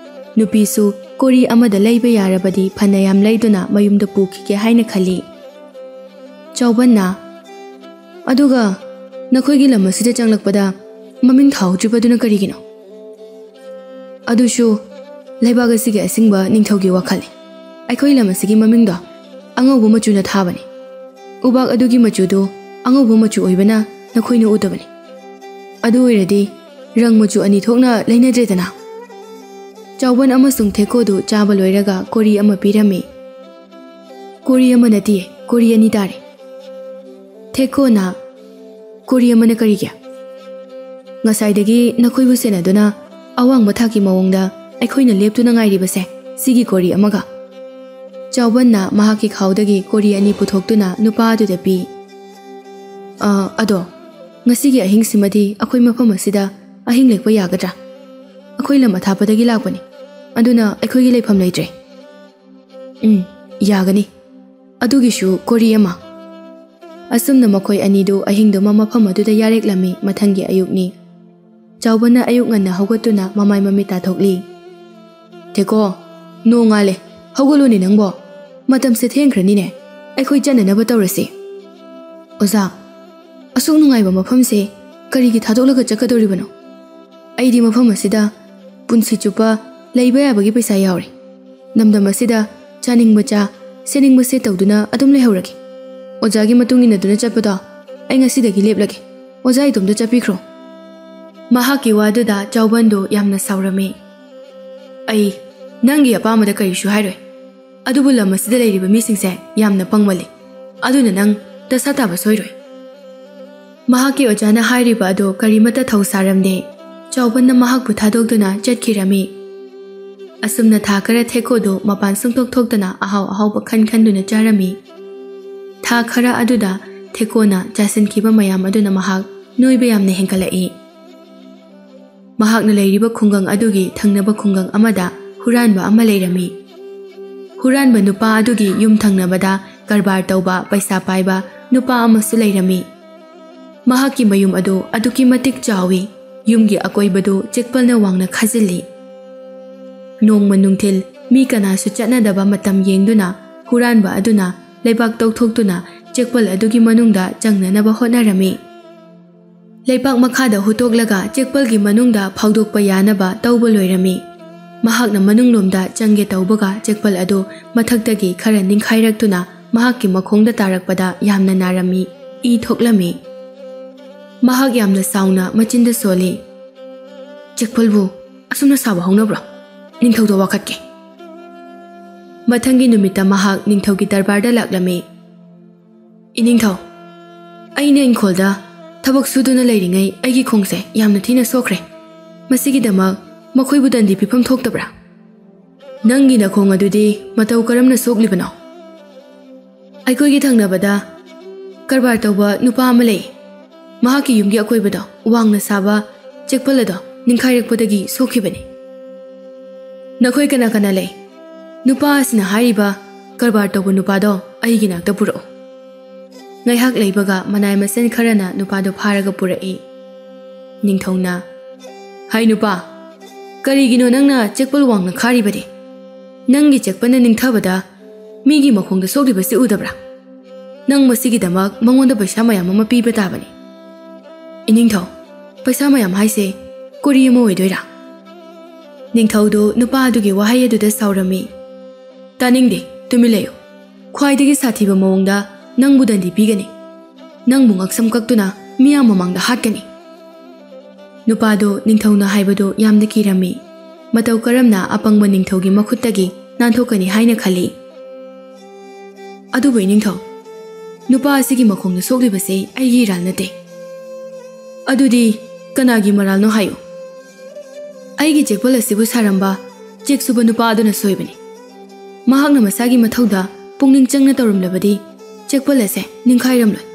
ꯅꯨꯄꯤꯁꯨ ꯀꯣꯔꯤ ꯑꯃꯗ ꯂꯩꯕ ꯌꯥꯔꯕꯗꯤ ꯐꯅ ꯌꯥꯝ ꯂꯩꯗꯨꯅ ꯃꯌꯨꯝꯗ ꯄꯨꯈꯤꯒꯦ ꯍꯥꯏꯅ ꯈꯜꯂꯤ꯫ ꯆꯥꯎꯕꯟꯅ, "ꯑꯗꯨꯒ ꯅꯈꯣꯏꯒꯤ ꯂꯝ ꯑꯁꯤꯗ ꯆꯪꯂꯛꯄꯗ ꯃꯃꯤꯡ ꯊꯥꯍꯧꯗ꯭ꯔꯤꯕꯗꯨꯅ ꯀꯔꯤꯒꯤꯅꯣ?" "ꯑꯗꯨꯁꯨ ꯂꯩꯕꯥꯛ ꯑꯁꯤꯒꯤ ꯑꯁꯤꯡꯕ ꯅꯤꯡꯊꯧꯒꯤ ꯋꯥꯈꯜꯅꯤ꯫ ꯑꯩꯈꯣꯏ ꯂꯝ ꯑꯁꯤꯒꯤ ꯃꯃꯤꯡꯗꯣ ꯑꯉꯧꯕ ꯃꯆꯨꯅ ꯊꯥꯕꯅꯤ꯫ ꯎꯕꯥꯛ ꯑꯗꯨꯒꯤ ꯃꯆꯨꯗꯨ ꯑꯉꯧꯕ ꯃꯆꯨ ꯑꯣꯏꯕꯅ ꯅꯈꯣꯏꯅ ꯎꯗꯕꯅꯤ꯫ ꯑꯗꯨ ꯑꯣꯏꯔꯗꯤ ꯔꯪ ꯃꯆꯨ ꯑꯅꯤ ꯊꯣꯛꯅ ꯂꯩꯅꯗ꯭ꯔꯦꯗꯅ꯫" ꯆꯥꯎꯕꯟ ꯑꯃꯁꯨꯡ ꯊꯦꯀꯣꯗꯨ ꯆꯥꯕ ꯂꯣꯏꯔꯒ ꯀꯣꯔꯤ ꯑꯃ ꯄꯤꯔꯝꯃꯤ꯫ "ꯀꯣꯔꯤ ꯑꯃ ꯅꯠꯇꯤꯌꯦ, ꯀꯣꯔꯤ ꯑꯅꯤ ꯇꯥꯔꯦ꯫" ꯊꯦꯀꯣꯅ, "ꯀꯣꯔꯤ ꯑꯃꯅ ꯀꯔꯤꯒꯤ? ꯉꯁꯥꯏꯗꯒꯤ ꯅꯈꯣꯏꯕꯨ ꯁꯦꯟꯅꯗꯨꯅ ꯑꯋꯥꯡꯕ ꯊꯥꯛꯀꯤ ꯃꯑꯣꯡꯗ ꯑꯩꯈꯣꯏꯅ ꯂꯦꯞꯇꯨꯅ ꯉꯥꯏꯔꯤꯕꯁꯦ ꯁꯤꯒꯤ ꯀꯣꯔꯤ ꯑꯃꯒ꯫" ꯆꯥꯎꯕꯟꯅ ꯃꯍꯥꯛꯀꯤ ꯈꯥꯎꯗꯒꯤ ꯀꯣꯔꯤ ꯑꯅꯤ ꯄꯨꯊꯣꯛꯇꯨꯅ ꯅꯨꯄꯥ ꯑꯗꯨꯗ ꯄꯤ꯫ "ꯑ, ꯑꯗꯣ "ꯉꯁꯤꯒꯤ ꯑꯍꯤꯡꯁꯤꯃꯗꯤ ꯑꯩꯈꯣꯏ ꯃꯐꯝ ꯑꯁꯤꯗ ꯑꯍꯤꯡ ꯂꯦꯛꯄ ꯌꯥꯒꯗ꯭ꯔꯥ? ꯑꯩꯈꯣꯏ ꯂꯝ ꯑꯊꯥꯞꯄꯗꯒꯤ ꯂꯥꯛꯄꯅꯤ, ꯑꯗꯨꯅ ꯑꯩꯈꯣꯏꯒꯤ ꯂꯩꯐꯝ ꯂꯩꯇ꯭ꯔꯦ꯫" "ꯎꯝ, ꯌꯥꯒꯅꯤ꯫ ꯑꯗꯨꯒꯤꯁꯨ ꯀꯣꯔꯤ ꯑꯃ꯫" ꯑꯁꯨꯝꯅ ꯃꯈꯣꯏ ꯑꯅꯤꯗꯨ ꯑꯍꯤꯡꯗꯨꯃ ꯃꯐꯝ ꯑꯗꯨꯗ ꯌꯥꯔꯦꯛꯂꯝꯃꯤ꯫ ꯃꯊꯪꯒꯤ ꯑꯌꯨꯛꯅꯤ꯫ ꯆꯥꯎꯕꯅ ꯑꯌꯨꯛ ꯉꯟꯅ ꯍꯧꯒꯠꯇꯨꯅ ꯃꯃꯥꯏ ꯃꯃꯤꯠ ꯇꯥꯊꯣꯛꯂꯤ꯫ "ꯊꯦꯀꯣ, ꯅꯣꯡꯉꯥꯜꯂꯦ, ꯍꯧꯒꯠꯂꯨꯅꯦ ꯅꯪꯕꯣ꯫ ꯃꯇꯝꯁꯦ ꯊꯦꯡꯈ꯭ꯔꯅꯤꯅꯦ, ꯑꯩꯈꯣꯏ ꯆꯠꯅꯅꯕ ꯇꯧꯔꯁꯤ꯫" "ꯑꯣꯖꯥ, ꯑꯁꯨꯛ ꯅꯨꯡꯉꯥꯏꯕ ꯃꯐꯝꯁꯦ ꯀꯔꯤꯒꯤ ꯊꯥꯗꯣꯛꯂꯒ ꯆꯠꯀꯗꯧꯔꯤꯕꯅꯣ? ꯑꯩꯗꯤ ꯃꯐꯝ ꯑꯁꯤꯗ ꯄꯨꯟꯁꯤ ꯆꯨꯞꯄ ꯂꯩꯕ ꯌꯥꯕꯒꯤ ꯄꯩꯁꯥ ꯌꯥꯎꯔꯦ꯫ ꯂꯝꯗꯝ ꯑꯁꯤꯗ ꯆꯥꯅꯤꯡꯕ ꯆꯥ, ꯁꯦꯠꯅꯤꯡꯕ ꯁꯦꯠ ꯇꯧꯗꯨꯅ ꯑꯗꯨꯝ ꯂꯩꯍꯧꯔꯒꯦ꯫ ꯑꯣꯖꯥꯒꯤ ꯃꯇꯨꯡ ꯏꯟꯅꯗꯨꯅ ꯆꯠꯄꯗꯣ ꯑꯩ ꯉꯁꯤꯗꯒꯤ ꯂꯦꯞꯂꯒꯦ꯫ ꯑꯣꯖꯥ ꯏꯇꯣꯝꯇ ꯆꯠꯄꯤꯈ꯭ꯔꯣ꯫" ꯃꯍꯥꯛꯀꯤ ꯋꯥꯗꯨꯗ ꯆꯥꯎꯕꯟꯗꯨ ꯌꯥꯝꯅ ꯁꯥꯎꯔꯝꯃꯤ꯫ "ꯑꯩ ꯅꯪꯒꯤ ꯑꯄꯥꯝꯕꯗ ꯀꯔꯤꯁꯨ ꯍꯥꯏꯔꯣꯏ꯫ ꯑꯗꯨꯕꯨ ꯂꯝ ꯑꯁꯤꯗ ꯂꯩꯔꯤꯕ ꯃꯤꯁꯤꯡꯁꯦ ꯌꯥꯝꯅ ꯄꯪꯃꯜꯂꯤ꯫ ꯑꯗꯨꯅ ꯅꯪ ꯗꯁꯥ ꯇꯥꯕ ꯁꯣꯏꯔꯣꯏ꯫" ꯃꯍꯥꯛꯀꯤ ꯑꯣꯖꯥꯅ ꯍꯥꯏꯔꯤꯕ ꯑꯗꯨ ꯀꯔꯤꯃꯠꯇ ꯊꯧ ꯁꯥꯔꯝꯗꯦ꯫ ꯆꯥꯎꯕꯟꯅ ꯃꯍꯥꯛꯄꯨ ꯊꯥꯗꯣꯛꯇꯨꯅ ꯆꯠꯈꯤꯔꯝꯃꯤ꯫ ꯑꯁꯨꯝꯅ ꯊꯥ ꯈꯔ ꯊꯦꯀꯣꯗꯨ ꯃꯄꯥꯟ ꯁꯨꯡꯊꯣꯛ ꯊꯣꯛꯇꯅ ꯑꯍꯥꯎ ꯑꯍꯥꯎꯕ ꯈꯟ ꯈꯟꯗꯨꯅ ꯆꯥꯔꯝꯃꯤ꯫ ꯊꯥ ꯈꯔ ꯑꯗꯨꯗ ꯊꯦꯀꯣꯅ ꯆꯥꯁꯤꯟꯈꯤꯕ ꯃꯌꯥꯝ ꯑꯗꯨꯅ ꯃꯍꯥꯛ ꯅꯣꯏꯕ ꯌꯥꯝꯅ ꯍꯦꯟꯒꯠꯂꯛꯏ꯫ ꯃꯍꯥꯛꯅ ꯂꯩꯔꯤꯕ ꯈꯨꯡꯒꯪ ꯑꯗꯨꯒꯤ ꯊꯪꯅꯕ ꯈꯨꯡꯒꯪ ꯑꯃꯗ ꯍꯨꯔꯥꯟꯕ ꯑꯃ ꯂꯩꯔꯝꯃꯤ꯫ ꯍꯨꯔꯥꯟꯕ ꯅꯨꯄꯥ ꯑꯗꯨꯒꯤ ꯌꯨꯝ ꯊꯪꯅꯕꯗ ꯀꯔꯕꯥꯔ ꯇꯧꯕ ꯄꯩꯁꯥ ꯄꯥꯏꯕ ꯅꯨꯄꯥ ꯑꯃꯁꯨ ꯂꯩꯔꯝꯃꯤ꯫ ꯃꯍꯥꯛꯀꯤ ꯃꯌꯨꯝ ꯑꯗꯨ ꯑꯗꯨꯛꯀꯤ ꯃꯇꯤꯛ ꯆꯥꯎꯏ, ꯌꯨꯝꯒꯤ ꯑꯀꯣꯏꯕꯗꯨ ꯆꯦꯛꯄꯜꯅ ꯋꯥꯡꯅ ꯈꯥꯖꯤꯜꯂꯤ꯫ ꯅꯣꯡꯃ ꯅꯨꯡꯊꯤꯜ ꯃꯤ ꯀꯅꯥꯁꯨ ꯆꯠꯅꯗꯕ ꯃꯇꯝ ꯌꯦꯡꯗꯨꯅ ꯍꯨꯔꯥꯟꯕ ꯑꯗꯨꯅ ꯂꯩꯕꯥꯛ ꯇꯧꯊꯣꯛꯇꯨꯅ ꯆꯦꯛꯄꯜ ꯑꯗꯨꯒꯤ ꯃꯅꯨꯡꯗ ꯆꯪꯅꯅꯕ ꯍꯣꯠꯅꯔꯝꯃꯤ꯫ ꯂꯩꯕꯥꯛ ꯃꯈꯥꯗ ꯍꯨꯠꯇꯣꯛꯂꯒ ꯆꯦꯛꯄꯜꯒꯤ ꯃꯅꯨꯡꯗ ꯐꯥꯎꯗꯣꯛꯄ ꯌꯥꯅꯕ ꯇꯧꯕ ꯂꯣꯏꯔꯝꯃꯤ꯫ ꯃꯍꯥꯛꯅ ꯃꯅꯨꯡꯂꯣꯝꯗ ꯆꯪꯒꯦ ꯇꯧꯕꯒ ꯆꯦꯛꯄꯜ ꯑꯗꯨ ꯃꯊꯛꯇꯒꯤ ꯈꯔ ꯅꯤꯡꯈꯥꯏꯔꯛꯇꯨꯅ ꯃꯍꯥꯛꯀꯤ ꯃꯈꯣꯡꯗ ꯇꯥꯔꯛꯄꯗ ꯌꯥꯝꯅ ꯅꯥꯔꯝꯃꯤ, ꯏ ꯊꯣꯛꯂꯝꯃꯤ꯫ ꯃꯍꯥꯛ ꯌꯥꯝꯅ ꯁꯥꯎꯅ ꯃꯆꯤꯟꯗ ꯁꯣꯜꯂꯤ꯫ "ꯆꯦꯛꯄꯜꯕꯨ ꯑꯁꯨꯝꯅ ꯁꯥꯕ ꯍꯧꯅꯕ꯭ꯔꯣ? ꯅꯤꯡꯊꯧꯗ ꯋꯥꯀꯠꯀꯦ꯫" ꯃꯊꯪꯒꯤ ꯅꯨꯃꯤꯠꯇ ꯃꯍꯥꯛ ꯅꯤꯡꯊꯧꯒꯤ ꯗꯔꯕꯥꯔꯗ ꯂꯥꯛꯂꯝꯃꯤ꯫ "ꯏꯅꯤꯡꯊꯧ, ꯑꯩꯅ ꯏꯪꯈꯣꯜꯗ ꯊꯕꯛ ꯁꯨꯗꯨꯅ ꯂꯩꯔꯤꯉꯩ ꯑꯩꯒꯤ ꯈꯣꯡꯁꯦ ꯌꯥꯝꯅ ꯊꯤꯅ ꯁꯣꯛꯈ꯭ꯔꯦ꯫ ꯃꯁꯤꯒꯤꯗꯃꯛ ꯃꯈꯣꯏꯕꯨ ꯗꯟꯗꯤ ꯄꯤꯐꯝ ꯊꯣꯛꯇꯕ꯭ꯔꯥ?" "ꯅꯪꯒꯤ ꯅꯈꯣꯡ ꯑꯗꯨꯗꯤ ꯃꯇꯧ ꯀꯔꯝꯅ ꯁꯣꯛꯂꯤꯕꯅꯣ?" "ꯑꯩꯈꯣꯏꯒꯤ ꯊꯪꯅꯕꯗ ꯀꯔꯕꯥꯔ ꯇꯧꯕ ꯅꯨꯄꯥ ꯑꯃ ꯂꯩ꯫ ꯃꯍꯥꯛꯀꯤ ꯌꯨꯝꯒꯤ ꯑꯀꯣꯏꯕꯗꯣ ꯋꯥꯡꯅ ꯁꯥꯕ ꯆꯦꯛꯄꯜ ꯑꯗꯣ ꯅꯤꯡꯈꯥꯏꯔꯛꯄꯗꯒꯤ ꯁꯣꯛꯈꯤꯕꯅꯤ꯫ "ꯅꯈꯣꯏ ꯀꯅꯥ ꯀꯅꯥ ꯂꯩ? ꯅꯨꯄꯥ ꯑꯁꯤꯅ ꯍꯥꯏꯔꯤꯕ ꯀꯔꯕꯥꯔ ꯇꯧꯕ ꯅꯨꯄꯥꯗꯣ ꯑꯩꯒꯤ ꯅꯥꯛꯇ ꯄꯨꯔꯛꯎ꯫" ꯉꯥꯏꯍꯥꯛ ꯂꯩꯕꯒ ꯃꯅꯥꯏ ꯃꯁꯤꯟ ꯈꯔꯅ ꯅꯨꯄꯥꯗꯣ ꯐꯥꯔꯒ ꯄꯨꯔꯛꯏ꯫ ꯅꯤꯡꯊꯧꯅ, "ꯍꯩ ꯅꯨꯄꯥ, ꯀꯔꯤꯒꯤꯅꯣ ꯅꯪꯅ ꯆꯦꯛꯄꯜ ꯋꯥꯡꯅ ꯈꯥꯔꯤꯕꯗꯤ? ꯅꯪꯒꯤ ꯆꯦꯛꯄꯜꯅ ꯅꯤꯡꯊꯕꯗ ꯃꯤꯒꯤ ꯃꯈꯣꯡꯗ ꯁꯣꯛꯂꯤꯕꯁꯤ ꯎꯗꯕ꯭ꯔꯥ? ꯅꯪ ꯃꯁꯤꯒꯤꯗꯃꯛ ꯃꯉꯣꯟꯗ ꯄꯩꯁꯥ ꯃꯌꯥꯝ ꯑꯃ ꯄꯤꯕ ꯇꯥꯕꯅꯤ꯫" "ꯏꯅꯤꯡꯊꯧ, ꯄꯩꯁꯥ ꯃꯌꯥꯝ ꯍꯥꯏꯁꯦ ꯀꯣꯔꯤ ꯑꯃ ꯑꯣꯏꯗꯣꯏꯔꯥ?" ꯅꯤꯡꯊꯧꯗꯨ ꯅꯨꯄꯥ ꯑꯗꯨꯒꯤ ꯋꯥꯍꯩ ꯑꯗꯨꯗ ꯁꯥꯎꯔꯝꯃꯤ꯫ "ꯇꯥꯅꯤꯡꯗꯦ, ꯇꯨꯃꯤꯟ ꯂꯩꯌꯨ꯫ ꯈ꯭ꯋꯥꯏꯗꯒꯤ ꯁꯥꯊꯤꯕ ꯃꯑꯣꯡꯗ ꯅꯪꯕꯨ ꯗꯟꯗꯤ ꯄꯤꯒꯅꯤ꯫ ꯅꯪꯕꯨ ꯉꯛꯁꯝ ꯀꯛꯇꯨꯅ ꯃꯤꯌꯥꯝ ꯃꯃꯥꯡꯗ ꯍꯥꯠꯀꯅꯤ꯫" ꯅꯨꯄꯥꯗꯨ ꯅꯤꯡꯊꯧꯅ ꯍꯥꯏꯕꯗꯨ ꯌꯥꯝꯅ ꯀꯤꯔꯝꯃꯤ꯫ ꯃꯇꯧ ꯀꯔꯝꯅ ꯑꯄꯪꯕ ꯅꯤꯡꯊꯧꯒꯤ ꯃꯈꯨꯠꯇꯒꯤ ꯅꯥꯟꯊꯣꯛꯀꯅꯤ ꯍꯥꯏꯅ ꯈꯜꯂꯤ꯫ "ꯑꯗꯨꯕꯨ ꯏꯅꯤꯡꯊꯧ, ꯅꯨꯄꯥ ꯑꯁꯤꯒꯤ ꯃꯈꯣꯡꯗ ꯁꯣꯛꯂꯤꯕꯁꯤ ꯑꯩꯒꯤ ꯏꯔꯥꯜ ꯅꯠꯇꯦ꯫" "ꯑꯗꯨꯗꯤ ꯀꯅꯥꯒꯤ ꯃꯔꯥꯜꯅꯣ ꯍꯥꯏꯌꯨ?" "ꯑꯩꯒꯤ ꯆꯦꯛꯄꯜ ꯑꯁꯤꯕꯨ ꯁꯥꯔꯝꯕ ꯆꯦꯛ ꯁꯨꯕ ꯅꯨꯄꯥ ꯑꯗꯨꯅ ꯁꯣꯏꯕꯅꯤ꯫ ꯃꯍꯥꯛꯅ ꯃꯁꯥꯒꯤ ꯃꯊꯧꯗ ꯄꯨꯛꯅꯤꯡ ꯆꯪꯅ ꯇꯧꯔꯝꯂꯕꯗꯤ ꯆꯦꯛꯄꯜ ꯑꯁꯦ ꯅꯤꯡꯈꯥꯏꯔꯝꯂꯣꯏ꯫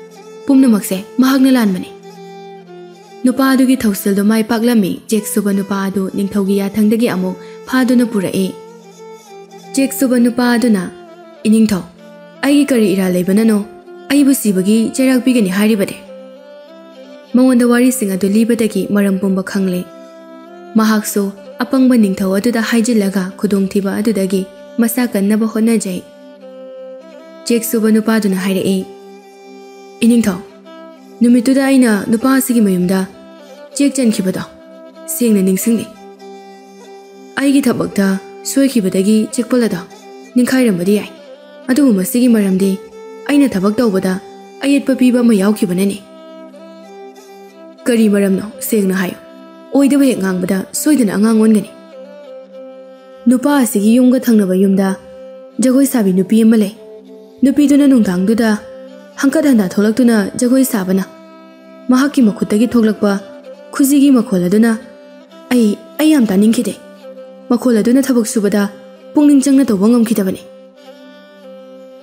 ꯄꯨꯝꯅꯃꯛꯁꯦ ꯃꯍꯥꯛꯅ ꯂꯥꯟꯕꯅꯤ꯫" ꯅꯨꯄꯥ ꯑꯗꯨꯒꯤ ꯊꯧꯁꯤꯜꯗꯨ ꯃꯥꯏ ꯄꯥꯛꯂꯝꯃꯤ꯫ ꯆꯦꯛ ꯁꯨꯕ ꯅꯨꯄꯥ ꯑꯗꯨ ꯅꯤꯡꯊꯧꯒꯤ ꯌꯥꯊꯪꯗꯒꯤ ꯑꯃꯨꯛ ꯐꯥꯗꯨꯅ ꯄꯨꯔꯛꯏ꯫ ꯆꯦꯛ ꯁꯨꯕ ꯅꯨꯄꯥ ꯑꯗꯨꯅ, "ꯏꯅꯤꯡꯊꯧ, ꯑꯩꯒꯤ ꯀꯔꯤ ꯏꯔꯥꯜ ꯂꯩꯕꯅꯅꯣ ꯑꯩꯕꯨ ꯁꯤꯕꯒꯤ ꯆꯩꯔꯥꯛ ꯄꯤꯒꯅꯤ ꯍꯥꯏꯔꯤꯕꯗꯤ?" ꯃꯉꯣꯟꯗ ꯋꯥꯔꯤꯁꯤꯡ ꯑꯗꯨ ꯂꯤꯕꯗꯒꯤ ꯃꯔꯝ ꯄꯨꯝꯕ ꯈꯪꯂꯦ꯫ ꯃꯍꯥꯛꯁꯨ ꯑꯄꯪꯕ ꯅꯤꯡꯊꯧ ꯑꯗꯨꯗ ꯍꯥꯏꯖꯤꯜꯂꯒ ꯈꯨꯗꯣꯡꯊꯤꯕ ꯑꯗꯨꯗꯒꯤ ꯃꯁꯥ ꯀꯟꯅꯕ ꯍꯣꯠꯅꯖꯩ꯫ ꯆꯦꯛ ꯁꯨꯕ ꯅꯨꯄꯥꯗꯨꯅ ꯍꯥꯏꯔꯛꯏ, "ꯏꯅꯤꯡꯊꯧ, ꯅꯨꯃꯤꯠꯇꯨꯗ ꯑꯩꯅ ꯅꯨꯄꯥ ꯑꯁꯤꯒꯤ ꯃꯌꯨꯝꯗ ꯆꯦꯛ ꯆꯟꯈꯤꯕꯗꯣ ꯁꯦꯡꯅ ꯅꯤꯡꯁꯤꯡꯂꯤ꯫ ꯑꯩꯒꯤ ꯊꯕꯛꯇ ꯁꯣꯏꯈꯤꯕꯗꯒꯤ ꯆꯦꯛꯄꯜ ꯑꯗꯣ ꯅꯤꯡꯈꯥꯏꯔꯝꯕꯗꯤ ꯌꯥꯏ, ꯑꯗꯨꯕꯨ ꯃꯁꯤꯒꯤ ꯃꯔꯝꯗꯤ ꯑꯩꯅ ꯊꯕꯛ ꯇꯧꯕꯗ ꯑꯌꯦꯠꯄ ꯄꯤꯕ ꯑꯃ ꯌꯥꯎꯈꯤꯕꯅꯅꯤ꯫" "ꯀꯔꯤ ꯃꯔꯝꯅꯣ? ꯁꯦꯡꯅ ꯍꯥꯏꯌꯨ꯫ ꯑꯣꯏꯗꯕ ꯍꯦꯛ ꯉꯥꯡꯕꯗ ꯁꯣꯏꯗꯅ ꯑꯉꯥꯡ ꯑꯣꯟꯒꯅꯤ꯫" "ꯅꯨꯄꯥ ꯑꯁꯤꯒꯤ ꯌꯨꯝꯒ ꯊꯪꯅꯕ ꯌꯨꯝꯗ ꯖꯒꯣꯏ ꯁꯥꯕꯤ ꯅꯨꯄꯤ ꯑꯃ ꯂꯩ꯫ ꯅꯨꯄꯤꯗꯨꯅ ꯅꯨꯡꯗꯥꯡꯗꯨꯗ ꯍꯪꯀꯠ ꯍꯟꯗ ꯊꯣꯛꯂꯛꯇꯨꯅ ꯖꯒꯣꯏ ꯁꯥꯕꯅ ꯃꯍꯥꯛꯀꯤ ꯃꯈꯨꯠꯇꯒꯤ ꯊꯣꯛꯂꯛꯄ ꯈꯨꯖꯤꯒꯤ ꯃꯈꯣꯜ ꯑꯗꯨꯅ ꯑꯩ, ꯑꯩ ꯌꯥꯝ ꯇꯥꯅꯤꯡꯈꯤꯗꯦ꯫ ꯃꯈꯣꯜ ꯑꯗꯨꯅ ꯊꯕꯛ ꯁꯨꯕꯗ ꯄꯨꯛꯅꯤꯡ ꯆꯪꯅ ꯇꯧꯕ ꯉꯝꯈꯤꯗꯕꯅꯤ꯫"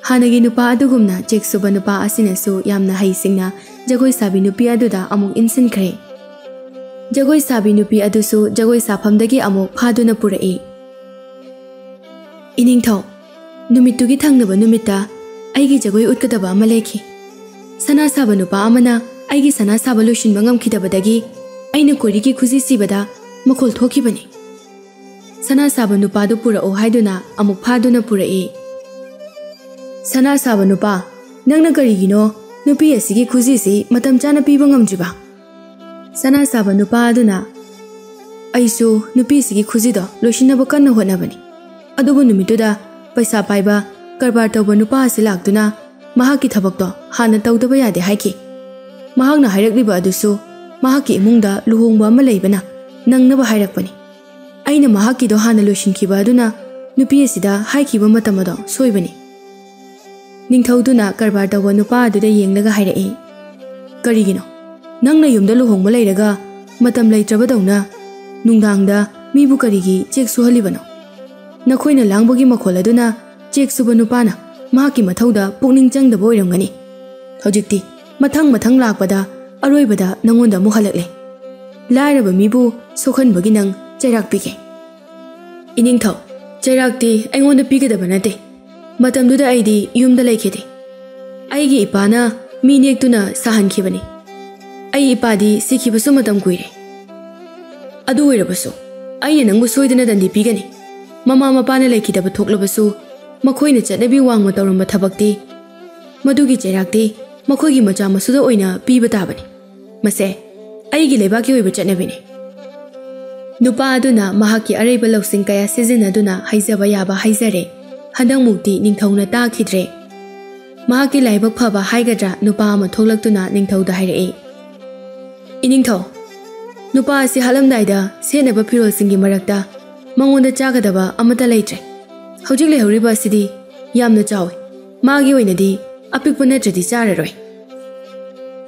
ꯍꯥꯟꯅꯒꯤ ꯅꯨꯄꯥ ꯑꯗꯨꯒꯨꯝꯅ ꯆꯦꯛ ꯁꯨꯕ ꯅꯨꯄꯥ ꯑꯁꯤꯅꯁꯨ ꯌꯥꯝꯅ ꯍꯩꯁꯤꯡꯅ ꯖꯒꯣꯏ ꯁꯥꯕꯤ ꯅꯨꯄꯤ ꯑꯗꯨꯗ ꯑꯃꯨꯛ ꯏꯟꯁꯤꯟꯈ꯭ꯔꯦ꯫ ꯖꯒꯣꯏ ꯁꯥꯕꯤ ꯅꯨꯄꯤ ꯑꯗꯨꯁꯨ ꯖꯒꯣꯏ ꯁꯥꯐꯝꯗꯒꯤ ꯑꯃꯨꯛ ꯐꯥꯗꯨꯅ ꯄꯨꯔꯛꯏ꯫ "ꯏꯅꯤꯡꯊꯧ, ꯅꯨꯃꯤꯠꯇꯨꯒꯤ ꯊꯪꯅꯕ ꯅꯨꯃꯤꯠꯇ ꯑꯩꯒꯤ ꯖꯒꯣꯏ ꯎꯠꯀꯗꯕ ꯑꯃ ꯂꯩꯈꯤ꯫ ꯁꯅꯥ ꯁꯥꯕ ꯅꯨꯄꯥ ꯑꯃꯅ ꯑꯩꯒꯤ ꯁꯅꯥ ꯁꯥꯕ ꯂꯣꯏꯁꯤꯟꯕ ꯉꯝꯈꯤꯗꯕꯗꯒꯤ ꯑꯩꯅ ꯀꯣꯔꯤꯒꯤ ꯈꯨꯖꯤ ꯁꯤꯕꯗ ꯃꯈꯣꯜ ꯊꯣꯛꯈꯤꯕꯅꯤ꯫ ꯁꯅꯥ ꯁꯥꯕ ꯅꯨꯄꯥꯗꯨ ꯄꯨꯔꯛꯎ" ꯍꯥꯏꯗꯨꯅ ꯑꯃꯨꯛ ꯐꯥꯗꯨꯅ ꯄꯨꯔꯛꯏ꯫ "ꯁꯅꯥ ꯁꯥꯕ ꯅꯨꯄꯥ, ꯅꯪꯅ ꯀꯔꯤꯒꯤꯅꯣ ꯅꯨꯄꯤ ꯑꯁꯤꯒꯤ ꯈꯨꯖꯤꯁꯤ ꯃꯇꯝ ꯆꯥꯅ ꯄꯤꯕ ꯉꯝꯗ꯭ꯔꯤꯕ?" ꯁꯅꯥ ꯁꯥꯕ ꯅꯨꯄꯥ ꯑꯗꯨꯅ, "ꯑꯩꯁꯨ ꯅꯨꯄꯤꯁꯤꯒꯤ ꯈꯨꯖꯤꯗꯣ ꯂꯣꯏꯁꯤꯟꯅꯕ ꯀꯟꯅ ꯍꯣꯠꯅꯕꯅꯤ, ꯑꯗꯨꯕꯨ ꯅꯨꯃꯤꯠꯇꯨꯗ ꯄꯩꯁꯥ ꯄꯥꯏꯕ ꯀꯔꯕꯥꯔ ꯇꯧꯕ ꯅꯨꯄꯥ ꯑꯁꯤ ꯂꯥꯛꯇꯨꯅ ꯃꯍꯥꯛꯀꯤ ꯊꯕꯛꯇꯣ ꯍꯥꯟꯅ ꯇꯧꯗꯕ ꯌꯥꯗꯦ ꯍꯥꯏꯈꯤ꯫ ꯃꯍꯥꯛꯅ ꯍꯥꯏꯔꯛꯂꯤꯕ ꯑꯗꯨꯁꯨ ꯃꯍꯥꯛꯀꯤ ꯏꯃꯨꯡꯗ ꯂꯨꯍꯣꯡꯕ ꯑꯃ ꯂꯩꯕꯅ ꯅꯪꯅꯕ ꯍꯥꯏꯔꯛꯄꯅꯤ꯫ ꯑꯩꯅ ꯃꯍꯥꯛꯀꯤꯗꯣ ꯍꯥꯟꯅ ꯂꯣꯏꯁꯤꯟꯈꯤꯕ ꯑꯗꯨꯅ ꯅꯨꯄꯤ ꯑꯁꯤꯗ ꯍꯥꯏꯈꯤꯕ ꯃꯇꯝ ꯑꯗꯣ ꯁꯣꯏꯕꯅꯤ꯫" ꯅꯤꯡꯊꯧꯗꯨꯅ ꯀꯔꯕꯥꯔ ꯇꯧꯕ ꯅꯨꯄꯥ ꯑꯗꯨꯗ ꯌꯦꯡꯂꯒ ꯍꯥꯏꯔꯛꯏ, "ꯀꯔꯤꯒꯤꯅꯣ? ꯅꯪꯅ ꯌꯨꯝꯗ ꯂꯨꯍꯣꯡꯕ ꯂꯩꯔꯒ ꯃꯇꯝ ꯂꯩꯇ꯭ꯔꯕꯗꯧꯅ ꯅꯨꯡꯗꯥꯡꯗ ꯃꯤꯕꯨ ꯀꯔꯤꯒꯤ ꯆꯦꯛ ꯁꯨꯍꯜꯂꯤꯕꯅꯣ? ꯅꯈꯣꯏꯅ ꯂꯥꯡꯕꯒꯤ ꯃꯈꯣꯜ ꯑꯗꯨꯅ ꯆꯦꯛ ꯁꯨꯕ ꯅꯨꯄꯥꯅ ꯃꯍꯥꯛꯀꯤ ꯃꯊꯧꯗ ꯄꯨꯛꯅꯤꯡ ꯆꯪꯗꯕ ꯑꯣꯏꯔꯝꯒꯅꯤ꯫ ꯍꯧꯖꯤꯛꯇꯤ ꯃꯊꯪ ꯃꯊꯪ ꯂꯥꯛꯄꯗ ꯑꯔꯣꯏꯕꯗ ꯅꯪꯉꯣꯟꯗ ꯑꯃꯨꯛ ꯍꯜꯂꯛꯂꯦ꯫ ꯂꯥꯏꯔꯕ ꯃꯤꯕꯨ ꯁꯣꯛꯍꯟꯕꯒꯤ ꯅꯪ ꯆꯩꯔꯥꯛ ꯄꯤꯒꯦ꯫" "ꯏꯅꯤꯡꯊꯧ, ꯆꯩꯔꯥꯛꯇꯤ ꯑꯩꯉꯣꯟꯗ ꯄꯤꯒꯗꯕ ꯅꯠꯇꯦ꯫ ꯃꯇꯝꯗꯨꯗ ꯑꯩꯗꯤ ꯌꯨꯝꯗ ꯂꯩꯈꯤꯗꯦ꯫ ꯑꯩꯒꯤ ꯏꯄꯥꯅ ꯃꯤ ꯅꯦꯛꯇꯨꯅ ꯁꯥꯍꯟꯈꯤꯕꯅꯤ꯫ ꯑꯩ ꯏꯄꯥꯗꯤ ꯁꯤꯈꯤꯕꯁꯨ ꯃꯇꯝ ꯀꯨꯏꯔꯦ꯫ ꯑꯗꯨ ꯑꯣꯏꯔꯕꯁꯨ ꯑꯩꯅ ꯅꯪꯕꯨ ꯁꯣꯏꯗꯅ ꯗꯟꯗꯤ ꯄꯤꯒꯅꯤ꯫ ꯃꯃꯥ ꯃꯄꯥꯅ ꯂꯩꯈꯤꯗꯕ ꯊꯣꯛꯂꯕꯁꯨ ꯃꯈꯣꯏꯅ ꯆꯠꯅꯕꯤ ꯋꯥꯡꯃ ꯇꯧꯔꯝꯕ ꯊꯕꯛꯇꯤ, ꯃꯗꯨꯒꯤ ꯆꯩꯔꯥꯛꯇꯤ ꯃꯈꯣꯏꯒꯤ ꯃꯆꯥ ꯃꯁꯨꯗ ꯑꯣꯏꯅ ꯄꯤꯕ ꯇꯥꯕꯅꯤ꯫ ꯃꯁꯦ ꯑꯩꯒꯤ ꯂꯩꯕꯥꯛꯀꯤ ꯑꯣꯏꯕ ꯆꯠꯅꯕꯤꯅꯤ꯫" ꯅꯨꯄꯥ ꯑꯗꯨꯅ ꯃꯍꯥꯛꯀꯤ ꯑꯔꯩꯕ ꯂꯧꯁꯤꯡ ꯀꯌꯥ ꯁꯤꯖꯤꯟꯅꯗꯨꯅ ꯍꯥꯏꯖꯕ ꯌꯥꯕ ꯍꯥꯏꯖꯔꯦ꯫ ꯍꯟꯗꯛꯃꯨꯛꯇꯤ ꯅꯤꯡꯊꯧꯅ ꯇꯥꯈꯤꯗ꯭ꯔꯦ꯫ ꯃꯍꯥꯛꯀꯤ ꯂꯥꯏꯕꯛ ꯐꯕ ꯍꯥꯏꯒꯗ꯭ꯔꯥ, ꯅꯨꯄꯥ ꯑꯃ ꯊꯣꯛꯂꯛꯇꯨꯅ ꯅꯤꯡꯊꯧꯗ ꯍꯥꯏꯔꯛꯏ, "ꯏꯅꯤꯡꯊꯧ, ꯅꯨꯄꯥ ꯑꯁꯤ ꯍꯥꯠꯂꯝꯗꯥꯏꯗ ꯁꯦꯠꯅꯕ ꯐꯤꯔꯣꯜꯁꯤꯡꯒꯤ ꯃꯔꯛꯇ ꯃꯉꯣꯟꯗ ꯆꯥꯒꯗꯕ ꯑꯃꯠꯇ ꯂꯩꯇ꯭ꯔꯦ꯫ ꯍꯧꯖꯤꯛ ꯂꯩꯍꯧꯔꯤꯕ ꯑꯁꯤꯗꯤ ꯌꯥꯝꯅ ꯆꯥꯎꯏ꯫ ꯃꯥꯒꯤ ꯑꯣꯏꯅꯗꯤ ꯑꯄꯤꯛꯄ ꯅꯠꯇ꯭ꯔꯗꯤ ꯆꯥꯔꯔꯣꯏ꯫"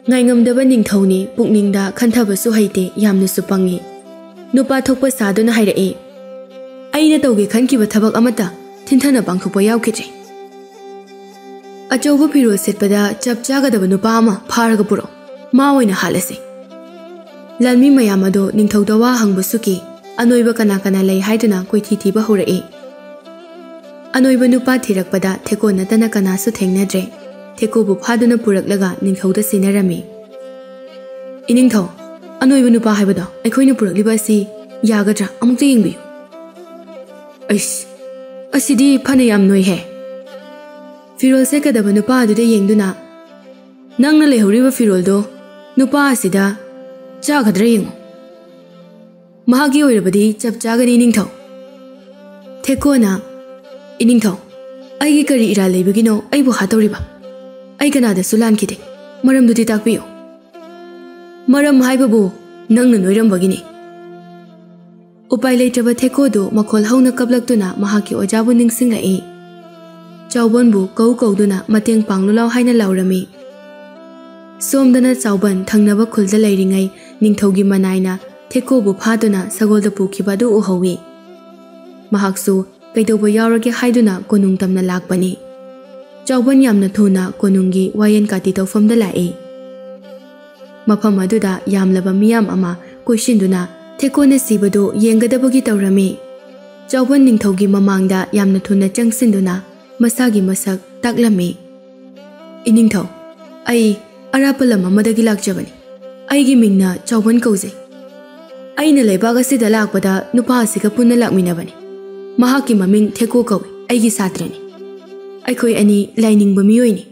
ꯉꯥꯏꯉꯝꯗꯕ ꯅꯤꯡꯊꯧꯅꯤ, ꯄꯨꯛꯅꯤꯡꯗ ꯈꯟꯊꯕꯁꯨ ꯍꯩꯇꯦ, ꯌꯥꯝꯅꯁꯨ ꯄꯪꯉꯤ꯫ ꯅꯨꯄꯥ ꯊꯣꯛꯄ ꯁꯥꯗꯨꯅ ꯍꯥꯏꯔꯛꯏ, "ꯑꯩꯅ ꯇꯧꯒꯦ ꯈꯟꯈꯤꯕ ꯊꯕꯛ ꯑꯃꯠꯇ ꯊꯤꯟꯊꯅ ꯄꯥꯡꯊꯣꯛꯄ ꯌꯥꯎꯈꯤꯗ꯭ꯔꯦ꯫" "ꯑꯆꯧꯕ ꯐꯤꯔꯣꯜ ꯁꯦꯠꯄꯗ ꯆꯞ ꯆꯥꯒꯗꯕ ꯅꯨꯄꯥ ꯑꯃ ꯐꯥꯔꯒ ꯄꯨꯔꯛꯑꯣ, ꯃꯥ ꯑꯣꯏꯅ ꯍꯥꯠꯂꯁꯤ꯫" ꯂꯥꯟꯃꯤ ꯃꯌꯥꯝ ꯑꯗꯨ ꯅꯤꯡꯊꯧꯗ ꯋꯥ ꯍꯪꯕꯁꯨ ꯀꯤ, ꯑꯅꯣꯏꯕ ꯀꯅꯥ ꯀꯅꯥ ꯂꯩ ꯍꯥꯏꯗꯨꯅ ꯀꯣꯏꯊꯤ ꯊꯤꯕ ꯍꯧꯔꯛꯏ꯫ ꯑꯅꯣꯏꯕ ꯅꯨꯄꯥ ꯊꯤꯔꯛꯄꯗ ꯊꯦꯀꯣ ꯅꯠꯇꯅ ꯀꯅꯥꯁꯨ ꯊꯦꯡꯅꯗ꯭ꯔꯦ꯫ ꯊꯦꯀꯣꯕꯨ ꯐꯥꯗꯨꯅ ꯄꯨꯔꯛꯂꯒ ꯅꯤꯡꯊꯧꯗ ꯁꯤꯟꯅꯔꯝꯃꯤ꯫ "ꯏꯅꯤꯡꯊꯧ, ꯑꯅꯣꯏꯕ ꯅꯨꯄꯥ ꯍꯥꯏꯕꯗꯣ ꯑꯩꯈꯣꯏꯅ ꯄꯨꯔꯛꯂꯤꯕ ꯑꯁꯤ ꯌꯥꯒꯗ꯭ꯔꯥ? ꯑꯃꯨꯛꯇ ꯌꯦꯡꯕꯤꯌꯨ꯫" "ꯑꯩꯁ, ꯑꯁꯤꯗꯤ ꯐꯅ ꯌꯥꯝ ꯅꯣꯏꯍꯦ꯫" ꯐꯤꯔꯣꯜ ꯁꯦꯠꯀꯗꯕ ꯅꯨꯄꯥ ꯑꯗꯨꯗ ꯌꯦꯡꯗꯨꯅ, "ꯅꯪꯅ ꯂꯩꯍꯧꯔꯤꯕ ꯐꯤꯔꯣꯜꯗꯣ ꯅꯨꯄꯥ ꯑꯁꯤꯗ ꯆꯥꯒꯗ꯭ꯔꯥ ꯌꯦꯡꯉꯨ꯫ ꯃꯍꯥꯛꯀꯤ ꯑꯣꯏꯔꯕꯗꯤ ꯆꯞ ꯆꯥꯒꯅꯤ, ꯏꯅꯤꯡꯊꯧ꯫" ꯊꯦꯀꯣꯅ, "ꯏꯅꯤꯡꯊꯧ, ꯑꯩꯒꯤ ꯀꯔꯤ ꯏꯔꯥꯜ ꯂꯩꯕꯒꯤꯅꯣ ꯑꯩꯕꯨ ꯍꯥꯠꯇꯧꯔꯤꯕ? ꯑꯩ ꯀꯅꯥꯗꯁꯨ ꯂꯥꯟꯈꯤꯗꯦ꯫ ꯃꯔꯝꯗꯨꯗꯤ ꯇꯥꯛꯄꯤꯌꯨ꯫" "ꯃꯔꯝ ꯍꯥꯏꯕꯕꯨ ꯅꯪꯅ ꯅꯣꯏꯔꯝꯕꯒꯤꯅꯤ꯫" ꯎꯄꯥꯏ ꯂꯩꯇ꯭ꯔꯕ ꯊꯦꯀꯣꯗꯨ ꯃꯈꯣꯜ ꯍꯧꯅ ꯀꯞꯂꯛꯇꯨꯅ ꯃꯍꯥꯛꯀꯤ ꯑꯣꯖꯥꯕꯨ ꯅꯤꯡꯁꯤꯡꯂꯛꯏ꯫ ꯆꯥꯎꯕꯟꯕꯨ ꯀꯧ ꯀꯧꯗꯨꯅ ꯃꯇꯦꯡ ꯄꯥꯡꯂꯨ ꯂꯥꯎ ꯍꯥꯏꯅ ꯂꯥꯎꯔꯝꯃꯤ꯫ ꯁꯣꯝꯗꯅ ꯆꯥꯎꯕꯟ ꯊꯪꯅꯕ ꯈꯨꯜꯗ ꯂꯩꯔꯤꯉꯩ ꯅꯤꯡꯊꯧꯒꯤ ꯃꯅꯥꯏꯅ ꯊꯦꯀꯣꯕꯨ ꯐꯥꯗꯨꯅ ꯁꯒꯣꯜꯗ ꯄꯨꯈꯤꯕ ꯑꯗꯨ ꯎꯍꯧꯏ꯫ ꯃꯍꯥꯛꯁꯨ ꯀꯩꯗꯧꯕ ꯌꯥꯎꯔꯒꯦ ꯍꯥꯏꯗꯨꯅ ꯀꯣꯅꯨꯡ ꯇꯝꯅ ꯂꯥꯛꯄꯅꯤ꯫ ꯆꯥꯎꯕꯟ ꯌꯥꯝꯅ ꯊꯨꯅ ꯀꯣꯅꯨꯡꯒꯤ ꯋꯥꯌꯦꯟ ꯀꯥꯇꯤ ꯇꯧꯐꯝꯗ ꯂꯥꯛꯏ꯫ ꯃꯐꯝ ꯑꯗꯨꯗ ꯌꯥꯝꯂꯕ ꯃꯤꯌꯥꯝ ꯑꯃ ꯀꯣꯏꯁꯤꯟꯗꯨꯅ ꯊꯦꯀꯣꯅ ꯁꯤꯕꯗꯨ ꯌꯦꯡꯒꯗꯕꯒꯤ ꯇꯧꯔꯝꯃꯤ꯫ ꯆꯥꯎꯕꯟ ꯅꯤꯡꯊꯧꯒꯤ ꯃꯃꯥꯡꯗ ꯌꯥꯝꯅ ꯊꯨꯅ ꯆꯪꯁꯤꯟꯗꯨꯅ ꯃꯁꯥꯒꯤ ꯃꯁꯛ ꯇꯥꯛꯂꯝꯃꯤ꯫ "ꯏꯅꯤꯡꯊꯧ, ꯑꯩ ꯑꯔꯥꯞꯄ ꯂꯝ ꯑꯃꯗꯒꯤ ꯂꯥꯛꯆꯕꯅꯤ꯫ ꯑꯩꯒꯤ ꯃꯤꯡꯅ ꯆꯥꯎꯕꯟ ꯀꯧꯖꯩ꯫ ꯑꯩꯅ ꯂꯩꯕꯥꯛ ꯑꯁꯤꯗ ꯂꯥꯛꯄꯗ ꯅꯨꯄꯥ ꯑꯁꯤꯒ ꯄꯨꯟꯅ ꯂꯥꯛꯃꯤꯟꯅꯕꯅꯤ꯫ ꯃꯍꯥꯛꯀꯤ ꯃꯃꯤꯡ ꯊꯦꯀꯣ ꯀꯧꯏ, ꯑꯩꯒꯤ ꯁꯥꯇ꯭ꯔꯅꯤ꯫ ꯑꯩꯈꯣꯏ ꯑꯅꯤ ꯂꯥꯏꯅꯤꯡꯕ ꯃꯤꯑꯣꯏꯅꯤ꯫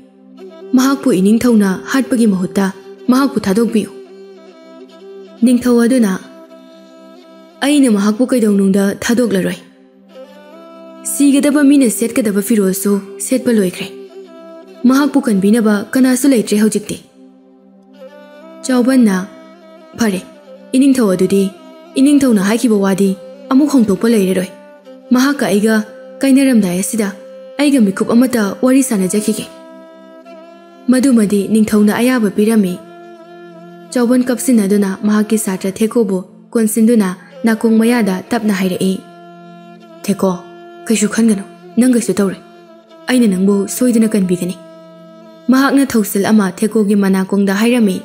ꯃꯍꯥꯛꯄꯨ ꯏꯅꯤꯡꯊꯧꯅ ꯍꯥꯠꯄꯒꯤ ꯃꯍꯨꯠꯇ ꯃꯍꯥꯛꯄꯨ ꯊꯥꯗꯣꯛꯄꯤꯌꯨ꯫" ꯅꯤꯡꯊꯧ ꯑꯗꯨꯅ, "ꯑꯩꯅ ꯃꯍꯥꯛꯄꯨ ꯀꯩꯗꯧꯅꯨꯡꯗ ꯊꯥꯗꯣꯛꯂꯔꯣꯏ꯫ ꯁꯤꯒꯗꯕ ꯃꯤꯅ ꯁꯦꯠꯀꯗꯕ ꯐꯤꯔꯣꯜꯁꯨ ꯁꯦꯠꯄ ꯂꯣꯏꯈ꯭ꯔꯦ꯫ ꯃꯍꯥꯛꯄꯨ ꯀꯟꯕꯤꯅꯕ ꯀꯅꯥꯁꯨ ꯂꯩꯇ꯭ꯔꯦ ꯍꯧꯖꯤꯛꯇꯤ꯫" ꯆꯥꯎꯕꯟꯅ, "ꯐꯔꯦ, ꯏꯅꯤꯡꯊꯧ ꯑꯗꯨꯗꯤ ꯏꯅꯤꯡꯊꯧꯅ ꯍꯥꯏꯈꯤꯕ ꯋꯥꯗꯤ ꯑꯃꯨꯛ ꯍꯣꯡꯗꯣꯛꯄ ꯂꯩꯔꯔꯣꯏ꯫ ꯃꯍꯥꯛꯀ ꯑꯩꯒ ꯀꯥꯏꯅꯔꯝꯗꯥꯏ ꯑꯁꯤꯗ ꯑꯩꯒ ꯃꯤꯀꯨꯞ ꯑꯃꯠꯇ ꯋꯥꯔꯤ ꯁꯥꯟꯅꯖꯈꯤꯒꯦ꯫" ꯃꯗꯨꯃꯗꯤ ꯅꯤꯡꯊꯧꯅ ꯑꯌꯥꯕ ꯄꯤꯔꯝꯃꯤ꯫ ꯆꯥꯎꯕꯟ ꯀꯞꯁꯤꯟꯅꯗꯨꯅ ꯃꯍꯥꯛꯀꯤ ꯁꯥꯇ꯭ꯔ ꯊꯦꯀꯣꯕꯨ ꯀꯣꯟꯁꯤꯟꯗꯨꯅ ꯅꯥꯀꯣꯡ ꯃꯌꯥꯗ ꯇꯞꯅ ꯍꯥꯏꯔꯛꯏ, "ꯊꯦꯀꯣ, ꯀꯩꯁꯨ ꯈꯟꯒꯅꯨ, ꯅꯪ ꯀꯩꯁꯨ ꯇꯧꯔꯣꯏ꯫ ꯑꯩꯅ ꯅꯪꯕꯨ ꯁꯣꯏꯗꯅ ꯀꯟꯕꯤꯒꯅꯤ꯫ ꯃꯍꯥꯛꯅ ꯊꯧꯁꯤꯜ ꯑꯃ ꯊꯦꯀꯣꯒꯤ ꯃꯅꯥꯀꯣꯡꯗ ꯍꯥꯏꯔꯝꯃꯤ꯫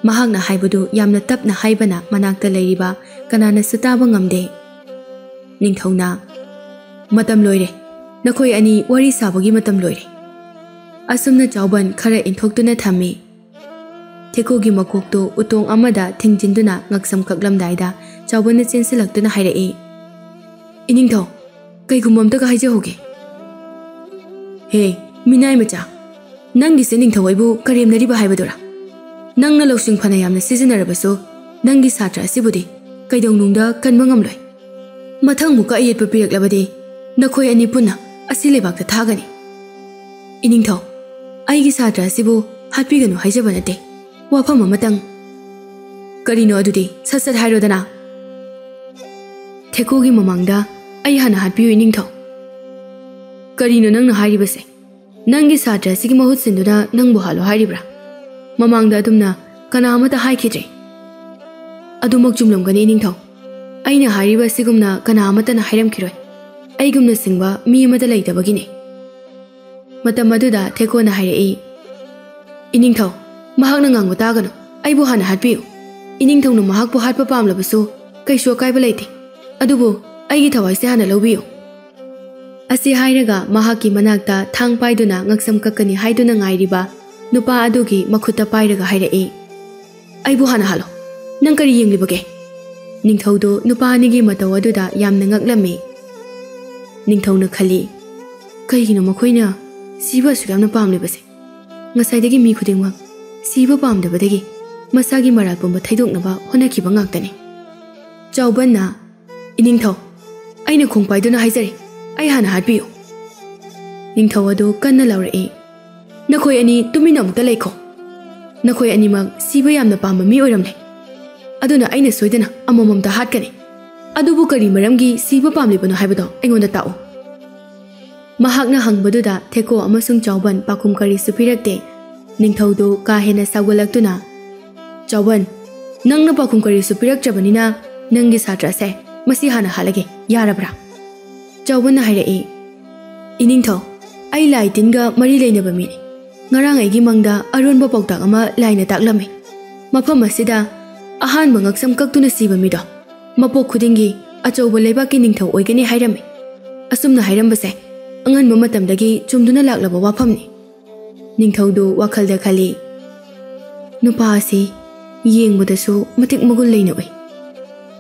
ꯃꯍꯥꯛꯅ ꯍꯥꯏꯕꯗꯨ ꯌꯥꯝꯅ ꯇꯞꯅ ꯍꯥꯏꯕꯅ ꯃꯅꯥꯛꯇ ꯂꯩꯔꯤꯕ ꯀꯅꯥꯅꯁꯨ ꯇꯥꯕ ꯉꯝꯗꯦ꯫ ꯅꯤꯡꯊꯧꯅ, "ꯃꯇꯝ ꯂꯣꯏꯔꯦ꯫ ꯅꯈꯣꯏ ꯑꯅꯤ ꯋꯥꯔꯤ ꯁꯥꯕꯒꯤ ꯃꯇꯝ ꯂꯣꯏꯔꯦ꯫" ꯑꯁꯨꯝꯅ ꯆꯥꯎꯕꯟ ꯈꯔ ꯏꯟꯊꯣꯛꯇꯨꯅ ꯊꯝꯃꯤ꯫ ꯊꯦꯀꯣꯒꯤ ꯃꯀꯣꯛꯇꯨ ꯎꯇꯣꯡ ꯑꯃꯗ ꯊꯤꯡꯖꯤꯟꯗꯨꯅ ꯉꯛꯁꯝ ꯀꯛꯂꯝꯗꯥꯏꯗ ꯆꯥꯎꯕꯟꯅ ꯆꯦꯟꯁꯤꯜꯂꯛꯇꯨꯅ ꯍꯥꯏꯔꯛꯏ, "ꯏꯅꯤꯡꯊꯧ, ꯀꯩꯒꯨꯝꯕ ꯑꯝꯇꯒ ꯍꯥꯏꯖꯍꯧꯒꯦ꯫" "ꯍꯦ, ꯃꯤꯅꯥꯏ ꯃꯆꯥ, ꯅꯪꯒꯤꯁꯦ ꯅꯤꯡꯊꯧ ꯑꯩꯕꯨ ꯀꯔꯦꯝꯅꯔꯤꯕ ꯍꯥꯏꯕꯗꯨꯔꯥ? ꯅꯪꯅ ꯂꯧꯁꯤꯡ ꯐꯅ ꯌꯥꯝꯅ ꯁꯤꯖꯤꯟꯅꯔꯕꯁꯨ ꯅꯪꯒꯤ ꯁꯥꯇ꯭ꯔ ꯑꯁꯤꯕꯨꯗꯤ ꯀꯩꯗꯧꯅꯨꯡꯗ ꯀꯟꯕ ꯉꯝꯂꯣꯏ꯫ ꯃꯊꯪꯃꯨꯛꯀ ꯑꯌꯦꯠꯄ ꯄꯤꯔꯛꯂꯕꯗꯤ ꯅꯈꯣꯏ ꯑꯅꯤ ꯄꯨꯟꯅ ꯑꯁꯤ ꯂꯩꯕꯥꯛꯇ ꯊꯥꯒꯅꯤ꯫ ꯏꯅꯤꯡꯊꯧ, ꯑꯩꯒꯤ ꯁꯥꯇ꯭ꯔ ꯑꯁꯤꯕꯨ ꯍꯥꯠꯄꯤꯒꯅꯨ ꯍꯥꯏꯖꯕ ꯅꯠꯇꯦ, ꯋꯥꯐꯝ ꯑꯃꯇꯪ꯫" "ꯀꯔꯤꯅꯣ ꯑꯗꯨꯗꯤ? ꯁꯠ ꯁꯠ ꯍꯥꯏꯔꯣꯗꯅ꯫" "ꯊꯦꯀꯣꯒꯤ ꯃꯃꯥꯡꯗ ꯑꯩ ꯍꯥꯟꯅ ꯍꯥꯠꯄꯤꯌꯨ, ꯏꯅꯤꯡꯊꯧ꯫" "ꯀꯔꯤꯅꯣ ꯅꯪꯅ ꯍꯥꯏꯔꯤꯕꯁꯦ? ꯅꯪꯒꯤ ꯁꯥꯇ꯭ꯔ ꯑꯁꯤꯒꯤ ꯃꯍꯨꯠ ꯁꯤꯟꯗꯨꯅ ꯅꯪꯕꯨ ꯍꯥꯠꯂꯣ ꯍꯥꯏꯔꯤꯕ꯭ꯔꯥ? ꯃꯃꯥꯡꯗ ꯑꯗꯨꯝꯅ ꯀꯅꯥ ꯑꯃꯠꯇ ꯍꯥꯏꯈꯤꯗ꯭ꯔꯤ꯫" "ꯑꯗꯨꯃꯛ ꯆꯨꯝꯂꯝꯒꯅꯤ, ꯏꯅꯤꯡꯊꯧ꯫ ꯑꯩꯅ ꯍꯥꯏꯔꯤꯕ ꯑꯁꯤꯒꯨꯝꯅ ꯀꯅꯥ ꯑꯃꯠꯇꯅ ꯍꯥꯏꯔꯝꯈꯤꯔꯣꯏ꯫ ꯑꯩꯒꯨꯝꯅ ꯁꯤꯡꯕ ꯃꯤ ꯑꯃꯠꯇ ꯂꯩꯇꯕꯒꯤꯅꯤ꯫" ꯃꯇꯝ ꯑꯗꯨꯗ ꯊꯦꯀꯣꯅ ꯍꯥꯏꯔꯛꯏ, "ꯏꯅꯤꯡꯊꯧ, ꯃꯍꯥꯛꯅ ꯉꯥꯡꯕ ꯇꯥꯒꯅꯨ꯫ ꯑꯩꯕꯨ ꯍꯥꯟꯅ ꯍꯥꯠꯄꯤꯌꯨ꯫ ꯏꯅꯤꯡꯊꯧꯅ ꯃꯍꯥꯛꯄꯨ ꯍꯥꯠꯄ ꯄꯥꯝꯂꯕꯁꯨ ꯀꯩꯁꯨ ꯑꯀꯥꯏꯕ ꯂꯩꯇꯦ꯫ ꯑꯗꯨꯕꯨ ꯑꯩꯒꯤ ꯊꯋꯥꯏꯁꯦ ꯍꯥꯟꯅ ꯂꯧꯕꯤꯌꯨ꯫" ꯑꯁꯤ ꯍꯥꯏꯔꯒ ꯃꯍꯥꯛꯀꯤ ꯃꯅꯥꯛꯇ ꯊꯥꯡ ꯄꯥꯏꯗꯨꯅ ꯉꯛꯁꯝ ꯀꯛꯀꯅꯤ ꯍꯥꯏꯗꯨꯅ ꯉꯥꯏꯔꯤꯕ ꯅꯨꯄꯥ ꯑꯗꯨꯒꯤ ꯃꯈꯨꯠꯇ ꯄꯥꯏꯔꯒ ꯍꯥꯏꯔꯛꯏ, "ꯑꯩꯕꯨ ꯍꯥꯟꯅ ꯍꯥꯠꯂꯣ꯫ ꯅꯪ ꯀꯔꯤ ꯌꯦꯡꯂꯤꯕꯒꯦ?" ꯅꯤꯡꯊꯧꯗꯨ ꯅꯨꯄꯥ ꯑꯅꯤꯒꯤ ꯃꯇꯧ ꯑꯗꯨꯗ ꯌꯥꯝꯅ ꯉꯛꯂꯝꯃꯤ꯫ ꯅꯤꯡꯊꯧꯅ ꯈꯜꯂꯤ, "ꯀꯩꯒꯤꯅꯣ ꯃꯈꯣꯏꯅ ꯁꯤꯕ ꯑꯁꯨꯛ ꯌꯥꯝꯅ ꯄꯥꯝꯂꯤꯕꯁꯦ? ꯉꯁꯥꯏꯗꯒꯤ ꯃꯤ ꯈꯨꯗꯤꯡꯃꯛ ꯁꯤꯕ ꯄꯥꯝꯗꯕꯗꯒꯤ ꯃꯁꯥꯒꯤ ꯃꯔꯥꯜ ꯄꯨꯝꯕ ꯊꯩꯗꯣꯛꯅꯕ ꯍꯣꯠꯅꯈꯤꯕ ꯉꯥꯛꯇꯅꯤ꯫" ꯆꯥꯎꯕꯟꯅ, "ꯏꯅꯤꯡꯊꯧ, ꯑꯩꯅ ꯈꯣꯡ ꯄꯥꯏꯗꯨꯅ ꯍꯥꯏꯖꯔꯤ, ꯑꯩ ꯍꯥꯟꯅ ꯍꯥꯠꯄꯤꯌꯨ꯫" ꯅꯤꯡꯊꯧ ꯑꯗꯨ ꯀꯟꯅ ꯂꯥꯎꯔꯛꯏ, "ꯅꯈꯣꯏ ꯑꯅꯤ ꯇꯨꯃꯤꯟꯅ ꯑꯃꯨꯛꯇ ꯂꯩꯈꯣ꯫ ꯅꯈꯣꯏ ꯑꯅꯤꯃꯛ ꯁꯤꯕ ꯌꯥꯝꯅ ꯄꯥꯝꯕ ꯃꯤ ꯑꯣꯏꯔꯝꯂꯦ꯫ ꯑꯗꯨꯅ ꯑꯩꯅ ꯁꯣꯏꯗꯅ ꯑꯃꯃꯝꯇ ꯍꯥꯠꯀꯅꯤ꯫ ꯑꯗꯨꯕꯨ ꯀꯔꯤ ꯃꯔꯝꯒꯤ ꯁꯤꯕ ꯄꯥꯝꯂꯤꯕꯅꯣ ꯍꯥꯏꯕꯗꯣ ꯑꯩꯉꯣꯟꯗ ꯇꯥꯛꯎ꯫" ꯃꯍꯥꯛꯅ ꯍꯪꯕꯗꯨꯗ ꯊꯦꯀꯣ ꯑꯃꯁꯨꯡ ꯆꯥꯎꯕꯟ ꯄꯥꯎꯈꯨꯝ ꯀꯔꯤꯁꯨ ꯄꯤꯔꯛꯇꯦ꯫ ꯅꯤꯡꯊꯧꯗꯨ ꯀꯥ ꯍꯦꯟꯅ ꯁꯥꯎꯒꯠꯂꯛꯇꯨꯅ, "ꯆꯥꯎꯕꯟ, ꯅꯪꯅ ꯄꯥꯎꯈꯨꯝ ꯀꯔꯤꯁꯨ ꯄꯤꯔꯛꯇ꯭ꯔꯕꯅꯤꯅ ꯅꯪꯒꯤ ꯁꯥꯇ꯭ꯔ ꯑꯁꯦ ꯃꯁꯤ ꯍꯥꯟꯅ ꯍꯥꯠꯂꯒꯦ, ꯌꯥꯔꯕ꯭ꯔꯥ?" ꯆꯥꯎꯕꯟꯅ ꯍꯥꯏꯔꯛꯏ, "ꯏꯅꯤꯡꯊꯧ, ꯑꯩ ꯂꯥꯏ ꯇꯤꯟꯒ ꯃꯔꯤ ꯂꯩꯅꯕ ꯃꯤꯅꯤ꯫ ꯉꯔꯥꯡ ꯑꯩꯒꯤ ꯃꯪꯗ ꯑꯔꯣꯟꯕ ꯄꯥꯎꯇꯥꯛ ꯑꯃ ꯂꯥꯏꯅ ꯇꯥꯛꯂꯝꯃꯤ꯫ ꯃꯐꯝ ꯑꯁꯤꯗ ꯑꯍꯥꯟꯕ ꯉꯛꯁꯝ ꯀꯛꯇꯨꯅ ꯁꯤꯕ ꯃꯤꯗꯣ ꯃꯄꯣꯛ ꯈꯨꯗꯤꯡꯒꯤ ꯑꯆꯧꯕ ꯂꯩꯕꯥꯛꯀꯤ ꯅꯤꯡꯊꯧ ꯑꯣꯏꯒꯅꯤ ꯍꯥꯏꯔꯝꯃꯤ꯫ ꯑꯁꯨꯝꯅ ꯍꯥꯏꯔꯝꯕꯁꯦ ꯑꯉꯟꯕ ꯃꯇꯝꯗꯒꯤ ꯆꯨꯝꯗꯨꯅ ꯂꯥꯛꯂꯕ ꯋꯥꯐꯝꯅꯤ꯫ ꯅꯤꯡꯊꯧꯗꯨ ꯋꯥꯈꯜꯗ ꯈꯜꯂꯤ, "ꯅꯨꯄꯥ ꯑꯁꯤ ꯌꯦꯡꯕꯗꯁꯨ ꯃꯇꯤꯛ ꯃꯒꯨꯟ ꯂꯩꯅ ꯎꯏ꯫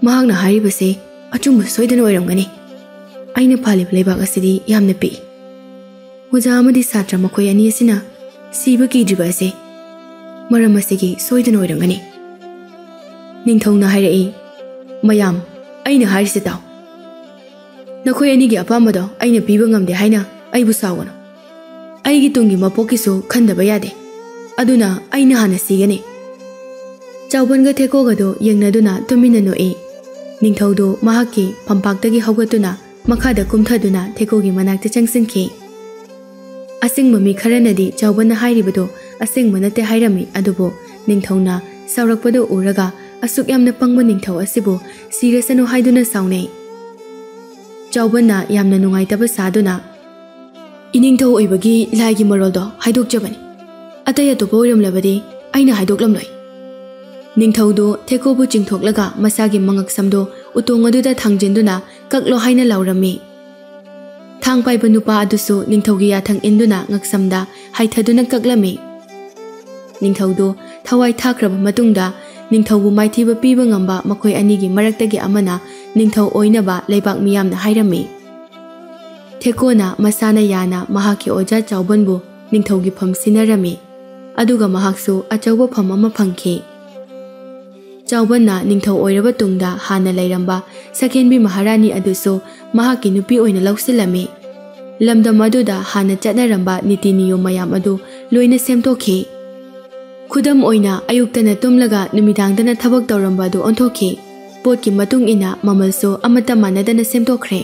ꯃꯍꯥꯛꯅ ꯍꯥꯏꯔꯤꯕꯁꯦ ꯑꯆꯨꯝꯕ ꯁꯣꯏꯗꯅ ꯑꯣꯏꯔꯝꯒꯅꯤ꯫ ꯑꯩꯅ ꯄꯥꯜꯂꯤꯕ ꯂꯩꯕꯥꯛ ꯑꯁꯤꯗꯤ ꯌꯥꯝꯅ ꯄꯤꯛꯏ꯫ ꯑꯣꯖꯥ ꯑꯃꯗꯤ ꯁꯥꯇ꯭ꯔ ꯃꯈꯣꯏ ꯑꯅꯤ ꯑꯁꯤꯅ ꯁꯤꯕ ꯀꯤꯗ꯭ꯔꯤꯕ ꯑꯁꯤ ꯃꯔꯝ ꯑꯁꯤꯒꯤ ꯁꯣꯏꯗꯅ ꯑꯣꯏꯔꯝꯒꯅꯤ꯫" ꯅꯤꯡꯊꯧꯅ ꯍꯥꯏꯔꯛꯏ, "ꯃꯌꯥꯝ, ꯑꯩꯅ ꯍꯥꯏꯔꯤꯁꯤ ꯇꯥꯎ꯫ ꯅꯈꯣꯏ ꯑꯅꯤꯒꯤ ꯑꯄꯥꯝꯕꯗꯣ ꯑꯩꯅ ꯄꯤꯕ ꯉꯝꯗꯦ ꯍꯥꯏꯅ ꯑꯩꯕꯨ ꯁꯥꯎꯒꯅꯨ꯫ ꯑꯩꯒꯤ ꯇꯨꯡꯒꯤ ꯃꯄꯣꯛꯀꯤꯁꯨ ꯈꯟꯗꯕ ꯌꯥꯗꯦ꯫ ꯑꯗꯨꯅ ꯑꯩꯅ ꯍꯥꯟꯅ ꯁꯤꯒꯅꯤ꯫" ꯆꯥꯎꯕꯟꯒ ꯊꯦꯀꯣꯒꯗꯨ ꯌꯦꯡꯅꯗꯨꯅ ꯇꯨꯃꯤꯟꯅ ꯅꯣꯛꯏ꯫ ꯅꯤꯡꯊꯧꯗꯨ ꯃꯍꯥꯛꯀꯤ ꯐꯝꯄꯥꯛꯇꯒꯤ ꯍꯧꯒꯠꯇꯨꯅ ꯃꯈꯥꯗ ꯀꯨꯝꯊꯗꯨꯅ ꯊꯦꯀꯣꯒꯤ ꯃꯅꯥꯛꯇ ꯆꯪꯁꯤꯟꯈꯤ꯫ ꯑꯁꯦꯡꯕ ꯃꯤ ꯈꯔꯅꯗꯤ ꯆꯥꯎꯕꯟꯅ ꯍꯥꯏꯔꯤꯕꯗꯨ ꯑꯁꯦꯡꯕ ꯅꯠꯇꯦ ꯍꯥꯏꯔꯝꯃꯤ, ꯑꯗꯨꯕꯨ ꯅꯤꯡꯊꯧꯅ ꯁꯥꯎꯔꯛꯄꯗꯨ ꯎꯔꯒ ꯑꯁꯨꯛ ꯌꯥꯝꯅ ꯄꯪꯕ ꯅꯤꯡꯊꯧ ꯑꯁꯤꯕꯨ ꯁꯤꯔꯁꯅꯨ ꯍꯥꯏꯗꯨꯅ ꯁꯥꯎꯅꯩ꯫ ꯆꯥꯎꯕꯟꯅ ꯌꯥꯝꯅ ꯅꯨꯡꯉꯥꯏꯇꯕ ꯁꯥꯗꯨꯅ, "ꯏꯅꯤꯡꯊꯧ ꯑꯣꯏꯕꯒꯤ ꯂꯥꯏꯒꯤ ꯃꯔꯣꯜꯗꯣ ꯍꯥꯏꯗꯣꯛꯆꯕꯅꯤ꯫ ꯑꯇꯩ ꯑꯇꯣꯞꯄ ꯑꯣꯏꯔꯝꯂꯕꯗꯤ ꯑꯩꯅ ꯍꯥꯏꯗꯣꯛꯂꯝꯂꯣꯏ꯫" ꯅꯤꯡꯊꯧꯗꯨ ꯊꯦꯀꯣꯕꯨ ꯆꯤꯡꯊꯣꯛꯂꯒ ꯃꯁꯥꯒꯤ ꯃꯉꯛꯁꯝꯗꯨ ꯎꯇꯣꯡ ꯑꯗꯨꯗ ꯊꯥꯡꯖꯤꯟꯗꯨꯅ ꯀꯛꯂꯣ ꯍꯥꯏꯅ ꯂꯥꯎꯔꯝꯃꯤ꯫ ꯊꯥꯡ ꯄꯥꯏꯕ ꯅꯨꯄꯥ ꯑꯗꯨꯁꯨ ꯅꯤꯡꯊꯧꯒꯤ ꯌꯥꯊꯪ ꯏꯟꯗꯨꯅ ꯉꯛꯁꯝꯗ ꯍꯥꯏꯊꯗꯨꯅ ꯀꯛꯂꯝꯃꯤ꯫ ꯅꯤꯡꯊꯧꯗꯨ ꯊꯋꯥꯏ ꯊꯥꯈ꯭ꯔꯕ ꯃꯇꯨꯡꯗ ꯅꯤꯡꯊꯧꯕꯨ ꯃꯥꯏꯊꯤꯕ ꯄꯤꯕ ꯉꯝꯕ ꯃꯈꯣꯏ ꯑꯅꯤꯒꯤ ꯃꯔꯛꯇꯒꯤ ꯑꯃꯅ ꯅꯤꯡꯊꯧ ꯑꯣꯏꯅꯕ ꯂꯩꯕꯥꯛ ꯃꯤꯌꯥꯝꯅ ꯍꯥꯏꯔꯝꯃꯤ꯫ ꯊꯦꯀꯣꯅ ꯃꯁꯥꯅ ꯌꯥꯅ ꯃꯍꯥꯛꯀꯤ ꯑꯣꯖꯥ ꯆꯥꯎꯕꯟꯕꯨ ꯅꯤꯡꯊꯧꯒꯤ ꯐꯝ ꯁꯤꯟꯅꯔꯝꯃꯤ, ꯑꯗꯨꯒ ꯃꯍꯥꯛꯁꯨ ꯑꯆꯧꯕ ꯐꯝ ꯑꯃ ꯐꯪꯈꯤ꯫ ꯆꯥꯎꯕꯟꯅ ꯅꯤꯡꯊꯧ ꯑꯣꯏꯔꯕ ꯇꯨꯡꯗ ꯍꯥꯟꯅ ꯂꯩꯔꯝꯕ ꯁꯀꯦꯟꯕꯤ ꯃꯍꯥꯔꯥꯅꯤ ꯑꯗꯨꯁꯨ ꯃꯍꯥꯛꯀꯤ ꯅꯨꯄꯤ ꯑꯣꯏꯅ ꯂꯧꯁꯤꯜꯂꯝꯃꯤ꯫ ꯂꯝꯗꯝ ꯑꯗꯨꯗ ꯍꯥꯟꯅ ꯆꯠꯅꯔꯝꯕ ꯅꯤꯇꯤ ꯅꯤꯌꯣꯝ ꯃꯌꯥꯝ ꯑꯗꯨ ꯂꯣꯏꯅ ꯁꯦꯝꯗꯣꯛꯈꯤ꯫ ꯈꯨꯗꯝ ꯑꯣꯏꯅ, ꯑꯌꯨꯛꯇꯅ ꯇꯨꯝꯂꯒ ꯅꯨꯃꯤꯗꯥꯡꯗꯅ ꯊꯕꯛ ꯇꯧꯔꯝꯕ ꯑꯗꯨ ꯑꯣꯟꯊꯣꯛꯈꯤ꯫ ꯄꯣꯠꯀꯤ ꯃꯇꯨꯡ ꯏꯟꯅ ꯃꯃꯜꯁꯨ ꯑꯃꯠꯇ ꯃꯥꯟꯅꯗꯅ ꯁꯦꯝꯗꯣꯛꯈ꯭ꯔꯦ꯫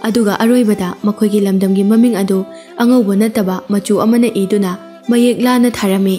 ꯑꯗꯨꯒ ꯑꯔꯣꯏꯕꯗ ꯃꯈꯣꯏꯒꯤ ꯂꯝꯗꯝꯒꯤ ꯃꯃꯤꯡ ꯑꯗꯨ ꯑꯉꯧꯕ ꯅꯠꯇꯕ ꯃꯆꯨ ꯑꯃꯅ ꯏꯗꯨꯅ ꯃꯌꯦꯛ ꯂꯥꯅ ꯊꯥꯔꯝꯃꯤ꯫